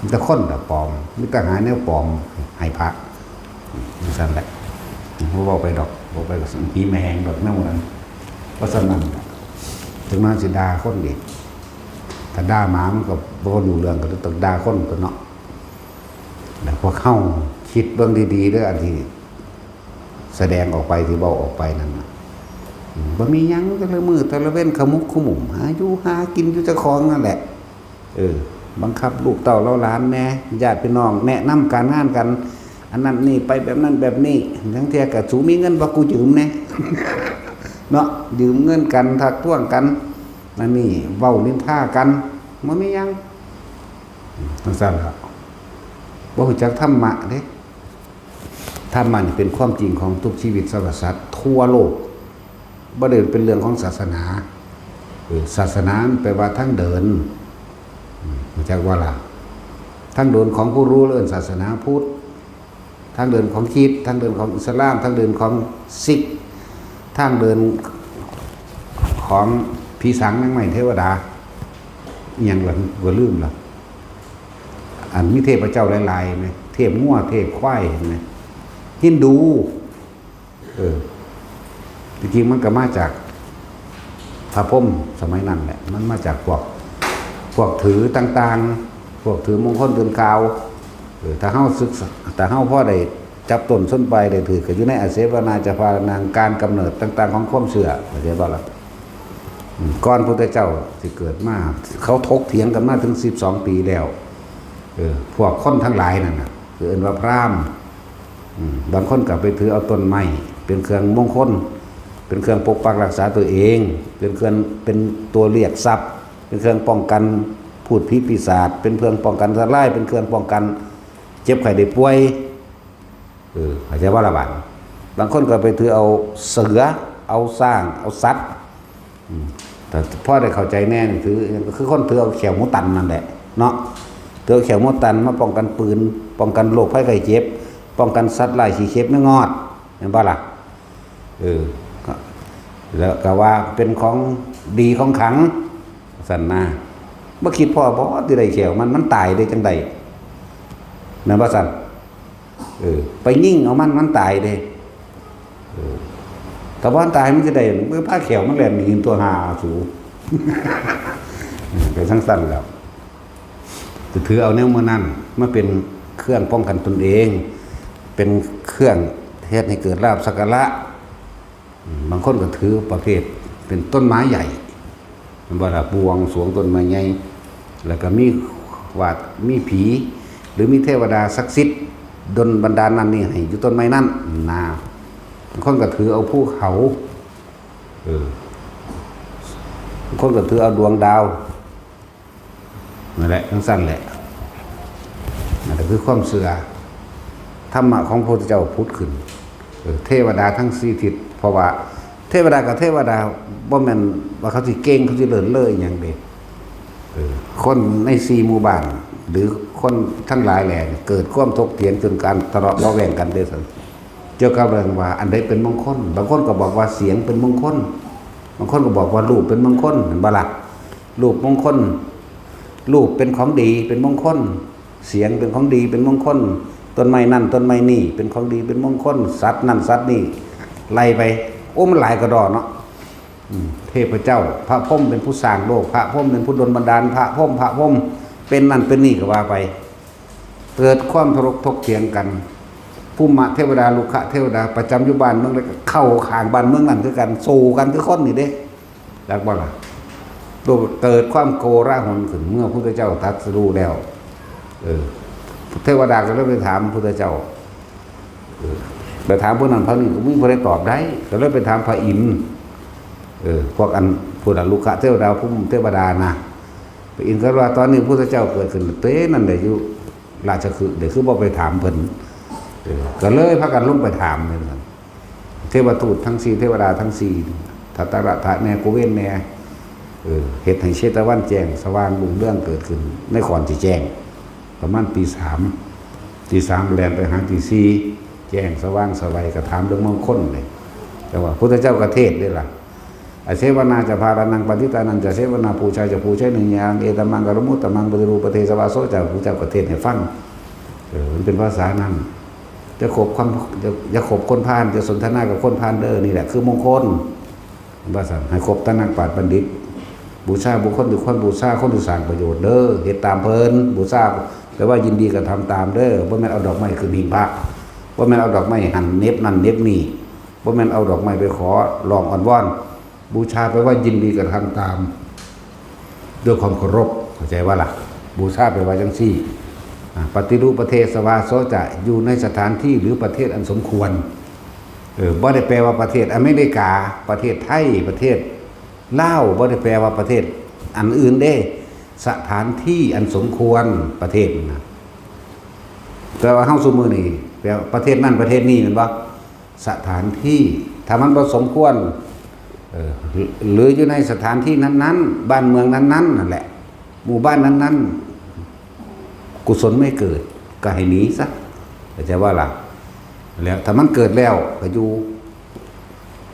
มีแต่คนละปลอม มีแต่หาแนวปลอมให้พระ จั่งซั่นแหละ บ่เว้าไปดอก เว้าไปก็ผีแม่แฮงดอก แนวนั้น เพราะฉะนั้น ถึงมันสิด่าคนอีก ถ้าด่าหมามันก็บ่รู้เรื่อง ก็ต้องด่าคนตั๊วเนาะ แล้วพวกเฮาคิดเบิ่งดีๆเด้อ อันที่แสดงออกไป ที่เว้าออกไปนั่นน่ะ อืม บ่มีหยัง แต่ละมื้อแต่ละเว็น ขมุกขมุม หาอยู่หากินอยู่เจ้าของนั่นแหละ เออ บังคับลูกเต้าเหล่าหลานแหน่ ญาติพี่น้องแนะนำการงานกัน อันนั้นนี่ไปแบบนั้นแบบนี้ ลางเทื่อก็ "สูมีเงินบ่ กูยืมแหน่" เนาะ ยืมเงินกัน ทักท้วงกัน อันนี้เว้านินทากัน บ่มีหยัง จั่งซั่นล่ะ บ่รู้จักธรรมะเด้ ธรรมะนี่เป็นความจริงของทุกชีวิตสรรพสัตว์ทั่วโลก บ่ได้เป็นเรื่องของศาสนา เออ ศาสนามันแปลว่าทางเดิน อืม รู้จักบ่ล่ะ ทางเดินของผู้รู้เอิ้นศาสนาพุทธ ทางเดินของคริสต์ ทางเดินของอิสลาม ทางเดินของซิก ทางเดินของผีสางนางไม้เทวดา อิหยังล่ะ บ่ลืมล่ะ อันมีเทพเจ้าหลายๆ แม่น เทพงัว เทพควาย เห็นไหม ฮินดู เออ จริงๆมันก็มาจากพระพรหมสมัยนั้นแหละ มันมาจากพวก พวกถือต่างๆ พวกถือมงคลเดือนเก้า เออ ถ้าเฮาศึกษา ถ้าเฮาพอได้จับต้นชนปลายได้ถือ ก็อยู่ในอาเสวนาจะพานัง การกำเนิดต่างๆ ของความเชื่อ เข้าใจบ่ล่ะ อืม ก่อนพุทธเจ้าสิเกิดมา เขาถกเถียงกันมาถึงสิบสองปีแล้ว เออ พวกคนทั้งหลายนั่นน่ะ คือเอิ้นว่าพราหมณ์ อืม บางคนก็ไปถือเอาต้นไม้เป็นเครื่องมงคล เป็นเครื่องปกปักรักษาตัวเอง เป็นเครื่อง เป็นตัวเรียกทรัพย์ เป็นเครื่องป้องกันพูดผีปีศาจ เป็นเครื่องป้องกันอันตราย เป็นเครื่องป้องกันเจ็บไข้ได้ป่วย เออ เข้าใจบ่ล่ะบาด บางคนก็ไปถือเอาเสือ เอาช้าง เอาสัตว์ อืม แต่พอได้เข้าใจแน่นี่คือ คือคนถือเอาแข้วหมูตันนั่นแหละเนาะ ถือเอาแข้วหมูตันมาป้องกันปืน ป้องกันโรคภัยไข้เจ็บ ป้องกันสัตว์ร้ายขี้เข็บแมงงอด แม่นบ่ล่ะ เออ ก็ แล้วก็ว่าเป็นของดีของขลัง ซั่นนะ บ่คิดพ้อบ่ สิได้แข้วมัน มันตายได้จั่งใด แม่นบ่ซั่น เออ ไปยิงเอามัน มันตายเด้ เออ ถ้าบ่ตายมันสิได้ มันพาแข้วมันแล่นหนีตั๊ว หาสู เออ ไปจั่งซั่นแล้ว ก็ถือเอาแนวมื้อนั้นมาเป็นเครื่องป้องกันตนเอง เป็นเครื่องเฮ็ดให้เกิดลาภสักการะ อืม บางคนก็ถือประเภทเป็นต้นไม้ใหญ่ แม่นบ่ล่ะ บวงสรวงต้นไม้ใหญ่ แล้วก็มีว่ามีผี หรือมีเทวดาศักดิ์สิทธิ์ดลบันดาลนั่นนี่ให้อยู่ต้นไม้นั่นนะ บางคนก็ถือเอาภูเขา เออ บางคนก็ถือเอาดวงดาว นั่นแหละ จั่งซั่นแหละ นั่นก็คือความเชื่อ ธรรมะของพระพุทธเจ้าผุดขึ้น เออ เทวดาทั้งสี่ทิศ เพราะว่าเทวดากับเทวดา บ่แม่นว่าเขาสิเก่ง เขาสิเลิศเลออีหยังเด้ เออ คนในสี่หมู่บ้าน หรือคนทั้งหลายแหล่นี่ เกิดความถกเถียงจนการทะเลาะเบาะแว้งกันเด้ซั่น เกี่ยวกับเรื่องว่าอันใดเป็นมงคล บางคนก็บอกว่าเสียงเป็นมงคล บางคนก็บอกว่ารูปเป็นมงคล แม่นบ่ล่ะ รูปมงคล รูปเป็นของดี เป็นมงคล เสียงเป็นของดี เป็นมงคล ต้นไม้นั่นต้นไม้นี่เป็นของดี เป็นมงคล สัตว์นั่นสัตว์นี่ ไล่ไป โอ้ มันหลายกะด้อเนาะ อืม เทพเจ้า พระพรหมเป็นผู้สร้างโลก พระพรหมเป็นผู้ดลบันดาล พระพรหม พระพรหม เป็นนั่นเป็นนี่ก็ว่าไป เกิดความทะเลาะถกเถียงกัน ภูมิเทวดา รุกขเทวดา ประจำอยู่บ้านเมืองใดก็เข้าข้างบ้านเมืองนั่นคือกัน สู้กันคือคนนี่เด้ จักบ่ล่ะ โลกเกิดความโกลาหลขึ้น เมื่อพุทธเจ้าตรัสรู้แล้ว เออ เทวดาก็เลยไปถามพุทธเจ้า เออ ไปถามผู้นั้นผู้นี้ ก็บ่มีผู้ใดตอบได้ ก็เลยไปถามพระอินทร์ เออ พวกอัน พวกอัน รุกขเทวดา ภูมิเทวดานะ พระอินทร์ก็ว่า ตอนนี้พุทธเจ้าเกิดขึ้นเตนั่นแหละ อยู่ราชคฤห์ เดี๋ยวคือบ่ไปถามเพิ่น เออ ก็เลยพากันลงไปถามเพิ่น เทวทูตทั้งสี่ เทวดาทั้งสี่ ทัตตะระทะแน่ กุเวนแน่ เออ เฮ็ดให้เชตวันแจ้งสว่างรุ่งเรืองเกิดขึ้น ในขอนสิแจ้ง ประมาณตีสาม ตีสามแล่นไปหาตีสี่ แจ้งสว่างไสว ก็ถามเรื่องมงคลเลย แต่ว่าพุทธเจ้าก็เทศน์เด้ล่ะ อเสวนาจะพารานัง ปัณฑิตานันจะเสวนา ปูชาจะปูชนียานัง เอตัมมังคารมุตตมัง ปฏิรูปประเทศวาโสจะ พุทธเจ้าก็เทศน์ให้ฟัง เออ มันเป็นภาษานั้น จะคบความ จะ อย่าคบคนพาล จะสนทนากับคนพาลเด้อ นี่แหละคือมงคล ว่าซั่น ให้คบแต่นักปราชญ์บัณฑิต บูชาบุคคลที่ควรบูชา คนที่สร้างประโยชน์เด้อ เฮ็ดตามเพิ่น บูชาแปลว่ายินดีกระทำตามเด้อ บ่แม่นเอาดอกไม้ขึ้นหิ้งพระ บ่แม่นเอาดอกไม้หั่นเหน็บนั่นเหน็บนี่ บ่แม่นเอาดอกไม้ไปขอร้องอ้อนวอน บูชาแปลว่ายินดีกระทำตาม ด้วยความเคารพ เข้าใจว่าล่ะ บูชาแปลว่าจังซี่ อ่า ปฏิรูปประเทศวาโสจะ อยู่ในสถานที่หรือประเทศอันสมควร เออ บ่ได้แปลว่าประเทศอเมริกา ประเทศไทย ประเทศลาว บ่ได้แปลว่าประเทศอันอื่นเด้ สถานที่อันสมควร ประเทศนะ แต่ว่าเฮาซุมื้อนี้ แปลว่าประเทศนั้นประเทศนี้ แม่นบ่ สถานที่ ถ้ามันบ่สมควร เออ หรืออยู่ในสถานที่นั้นๆ บ้านเมืองนั้นๆ นั่นแหละ หมู่บ้านนั้นๆ กุศลไม่เกิด ก็ให้หนีซะ เข้าใจว่าล่ะ แล้วถ้ามันเกิดแล้ว ก็อยู่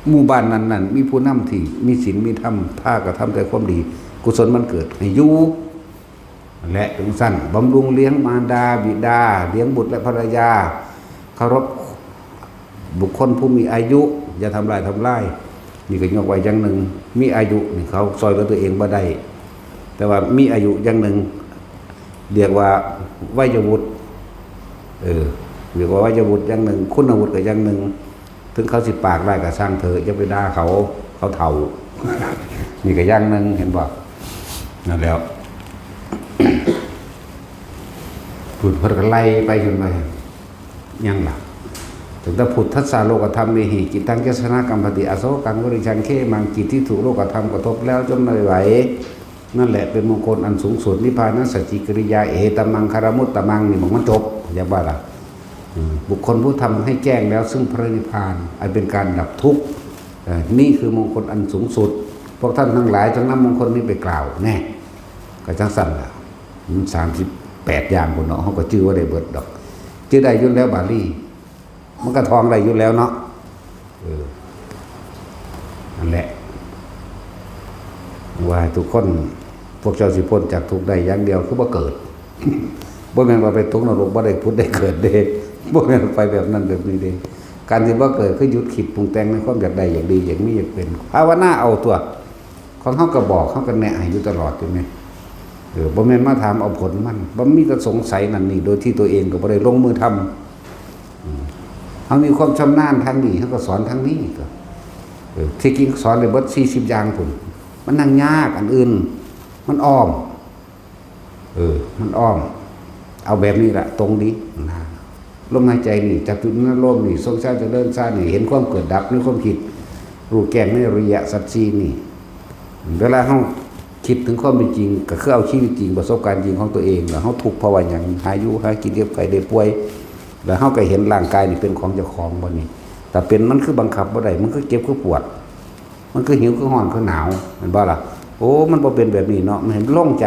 หมู่บ้านนั้นๆ มีผู้นำที่มีศีลมีธรรม พากระทำแต่ความดี กุศลมันเกิด ให้อยู่ และจั่งซั้น บำรุงเลี้ยงมารดาบิดา เลี้ยงบุตรและภรรยา เคารพบุคคลผู้มีอายุ อย่าทำลายทำลาย นี่ก็ยกไว้อย่างหนึ่ง มีอายุนี่เขาซ่อยเหลือตัวเองบ่ได้ แต่ว่ามีอายุอย่างหนึ่ง เรียกว่าวัยวุฒิ เออ เรียกว่าวัยวุฒิอย่างหนึ่ง คุณวุฒิก็อย่างหนึ่ง ถึงเขาสิปากร้ายก็ช่างเถอะ อย่าไปด่าเขา เขาเฒ่า นี่ก็อย่างหนึ่ง เห็นบ่ นั่นแหล้ว พุทธเพิ่นก็ไล่ไปจนไป ยังล่ะ ตั้งแต่ พุทธัสสะโลกธรรมเมหิ จิตตัง ยัสสะ นะ กัมปติ อโศกัง วริชชัง เขมัง จิตที่ถูกโลกธรรมกระทบแล้วจนไม่ไหว นั่นแหละเป็นมงคลอันสูงสุด นิพพานะสัจจิกิริยา เอตัมมังคารมุตตมัง นี่มันจบ อย่าว่าล่ะ อืม บุคคลผู้ทำให้แจ้งแล้วซึ่งพระนิพพาน อันเป็นการดับทุกข์ เอ่อ นี่คือมงคลอันสูงสุด พวกท่านทั้งหลายจงนำมงคลนี้ไปกล่าว แน่ ก็จังซั่นล่ะ มันสามสิบแปดอย่างพุ้นเนาะ เฮาก็จื่อบ่ได้เบิดดอก จื่อได้อยู่แล้วบาลี มันก็ท่องได้อยู่แล้วเนาะ เออ นั่นแหละ ว่าให้ทุกคน พวกเจ้าสิพ้นจากทุกข์ได้อย่างเดียว คือบ่เกิด บ่แม่นว่าไปตกนรก บ่ได้ผุดได้เกิดเด้ บ่แม่นไปแบบนั้นแบบนี้เด้ การที่บ่เกิดคือหยุดคิดปรุงแต่งในความอยากได้ อยากดี อยากมี อยากเป็น ภาวนาเอาตัว ของเฮาก็บอก เฮาก็แนะให้อยู่ตลอด ใช่ไหม เออ บ่แม่นมาถามเอาผลมัน บ่มีแต่สงสัยนั่นนี่ โดยที่ตัวเองก็บ่ได้ลงมือทำ อืม เฮามีความชำนาญทางนี้ เฮาก็สอนทางนี้ก็ เออ ที่จริงสอนได้เบิดสี่สิบอย่างพุ้น มันนั่งยาก อันอื่น มันอ้อม เออ มันอ้อม เอาแบบนี้ล่ะ ตรงดีนะ ลมหายใจนี่ จับจุดนั้น ลมนี่ ทรงฌาน เจริญฌานนี่ เห็นความเกิดดับในความคิด รู้แจ้งในอริยสัจสี่นี่ เวลาเฮาคิดถึงความเป็นจริง ก็คือเอาชีวิตจริง ประสบการณ์จริงของตัวเอง แล้วเฮาทุกข์เพราะว่าหยัง หาอยู่หากิน เจ็บไข้ได้ป่วย แล้วเฮาก็เห็นร่างกายนี่เป็นของเจ้าของบ่นี่ ถ้าเป็นมันคือบังคับบ่ได้ มันคือเจ็บคือปวด มันคือหิวคือร้อนคือหนาว แม่นบ่ล่ะ โอ้ มันบ่เป็นแบบนี้เนาะ มันเห็นโล่งใจ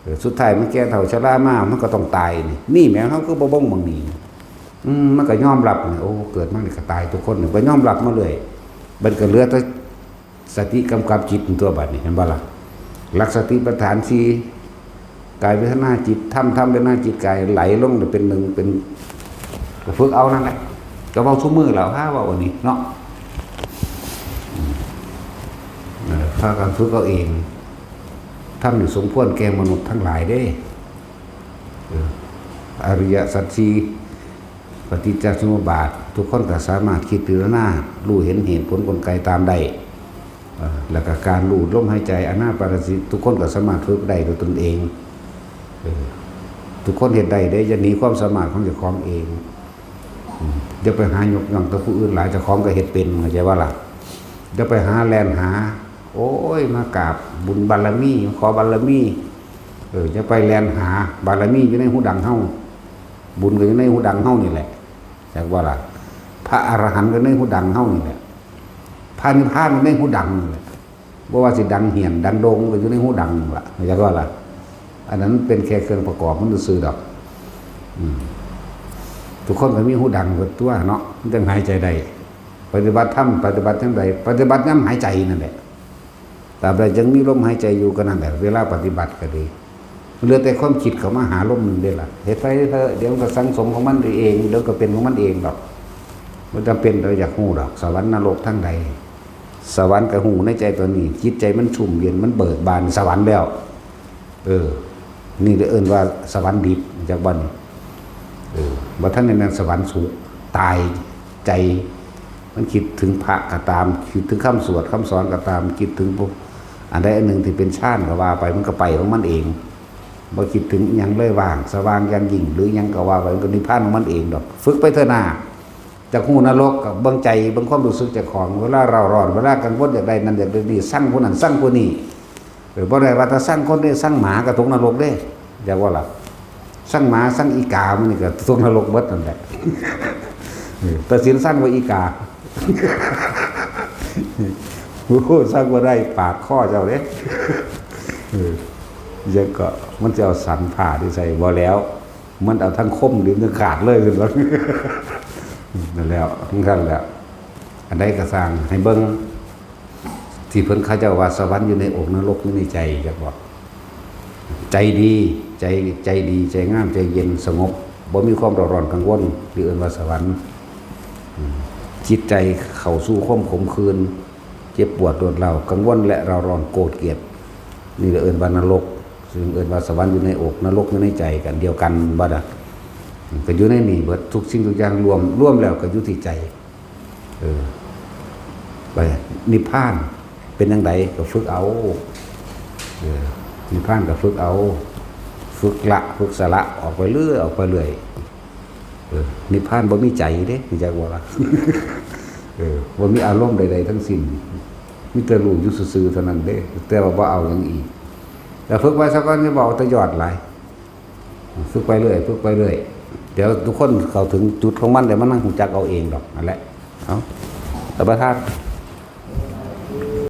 เออ สุดท้ายมันแก่เฒ่าชรามา มันก็ต้องตายนี่ นี่แหม เฮาคือบ่เบิ่งหม่องนี้ อืม มันก็ยอมรับนี่ โอ้ เกิดมานี่ก็ตายทุกคนนี่ ก็ยอมรับมาเลย บัดก็เหลือแต่สติกำกับจิตตัวบัดนี้ เห็นบ่ล่ะ หลักสติปัฏฐานสี่ กายเวทนาจิตธรรม ธรรมเวทนาจิตกาย ไหลลงเป็นหนึ่ง เป็น ก็ฝึกเอานั่นแหละ ก็เว้าซุมื้อแล้ว พาเว้าอันนี้เนาะ อืม เออ พากันฝึกเอาเอง ธรรมนี่สมควรแก่มนุษย์ทั้งหลายเด้ เออ อริยสัจสี่ ปฏิจจสมุปบาท ทุกคนก็สามารถคิดพิจารณา รู้เห็นเหตุผลกลไกตามได้ เออ แล้วก็การรู้ลมหายใจ อานาปานสติ ทุกคนก็สามารถฝึกได้ด้วยตนเอง เออ ทุกคนเฮ็ดได้เด้ อย่าหนีความสามารถของเจ้าของเอง อืม อย่าไปหายกย่องแต่ผู้อื่นหลาย เจ้าของก็เฮ็ดเป็น เข้าใจบ่ล่ะ อย่าไปหาแล่นหา โอ้ย มากราบบุญบารมี ขอบารมี เออ อย่าไปแล่นหา บารมีอยู่ในหูดังเฮา บุญก็อยู่ในหูดังเฮานี่แหละ จักบ่ล่ะ พระอรหันต์ก็ในหูดังเฮานี่แหละ พระนิพพานก็ในหูดังนี่แหละ บ่ว่าสิดังเหี่ยนดังโด่งก็อยู่ในหูดังนั่นล่ะ เข้าใจบ่ล่ะ อันนั้นเป็นแค่เครื่องประกอบมันซื่อๆดอก อืม ทุกคนก็มีหูดังเบิดตัวเนาะ มันจั่งหายใจได้ ปฏิบัติธรรมปฏิบัติจั่งใด ปฏิบัติยามหายใจนั่นแหละ ตราบใดยังมีลมหายใจอยู่ก็นั่นแหละ เวลาปฏิบัติก็ดี เหลือแต่ความคิดเข้ามาหาลมหนึ่งเด้ล่ะ เฮ็ดไปเถอะ เดี๋ยวมันก็สั่งสมของมันเอง เดี๋ยวก็เป็นของมันเองดอก บ่จำเป็นเราอยากฮู้ดอก สวรรค์นรกทางใด สวรรค์ก็ฮู้ในใจตัวนี้ จิตใจมันชุ่มเย็น มันเบิกบาน สวรรค์แล้ว เออ นี่เอิ้นว่าสวรรค์ดิบ จักบ่นี่ เออ บ่ทันได้แม่นสวรรค์สุคติ ตายใจ มันคิดถึงพระก็ตาม คิดถึงคำสวดคำสอนก็ตาม คิดถึงพวกอันใดอันหนึ่งที่เป็นฌานก็ว่าไป มันก็ไปของมันเอง บ่คิดถึงอิหยังเลย ว่าง สว่างอย่างยิ่ง หรืออิหยังก็ว่าไป มันก็นิพพานของมันเองดอก ฝึกไปเถอะนา จักฮู้นรกก็เบิ่งใจ เบิ่งความรู้สึกเจ้าของ เวลาเร่าร้อน เวลากังวลอยากได้นั่นอยากได้นี่ ซังผู้นั้นซังผู้นี้ เออ บ่ได้ว่าแต่ซังคนเด้ ซังหมาก็ตกนรกเด้ จักบ่ล่ะ ซังหมา ซังอีกา มันนี่ก็ตกนรกเบิดนั่นแหละ เออ ตัดสินซังว่าอีกา โอ้โห ซังบ่ได้ ปาดคอเจ้าเด้ เออ ยังก็มันจะเอาสันผ่าที่ใส่บ่แล้ว มันเอาทั้งคมดินทั้งขาดเลย นั่นแล้ว ทั้งนั้นแหละ อันใดก็สร้างให้เบิ่ง ที่เพิ่นเขาเจ้าว่าสวรรค์อยู่ในอก นรกอยู่ในใจ จักบ่ ใจดี ใจ ใจดี ใจงาม ใจเย็นสงบ บ่มีความเร่าร้อนกังวล ที่เอิ้นว่าสวรรค์ อืม จิตใจเข้าสู่ความขมขื่น เจ็บปวดรวดร้าว กังวลและเร่าร้อนโกรธเกลียด นี่ก็เอิ้นว่านรก ซึ่งเอิ้นว่าสวรรค์อยู่ในอก นรกอยู่ในใจ กันเดียวกันบ่ล่ะ ก็อยู่ในนี่เบิด ทุกสิ่งทุกอย่างรวม รวมแล้วก็อยู่ที่ใจ เออ ไป นิพพานเป็นจั่งใดก็ฝึกเอา เออ นิพพานก็ฝึกเอา ฝึกละ ฝึกสละ ออกไปเรื่อย ออกไปเรื่อย เออ นิพพานบ่มีใจเด้ รู้จักบ่ล่ะ เออ บ่มีอารมณ์ใดๆทั้งสิ้น มีแต่รู้อยู่ซื่อๆเท่านั้นเด้ แต่ว่าบ่เอาหยังอีก แต่ฝึกไว้ซะก่อน อย่าบ่เอาแต่ยอดหลาย ฝึกไปเรื่อย ฝึกไปเรื่อย เดี๋ยวทุกคนเข้าถึงจุดของมัน เดี๋ยวมันนั่งรู้จักเอาเองดอก นั่นแหละ เอา ท่านประธาน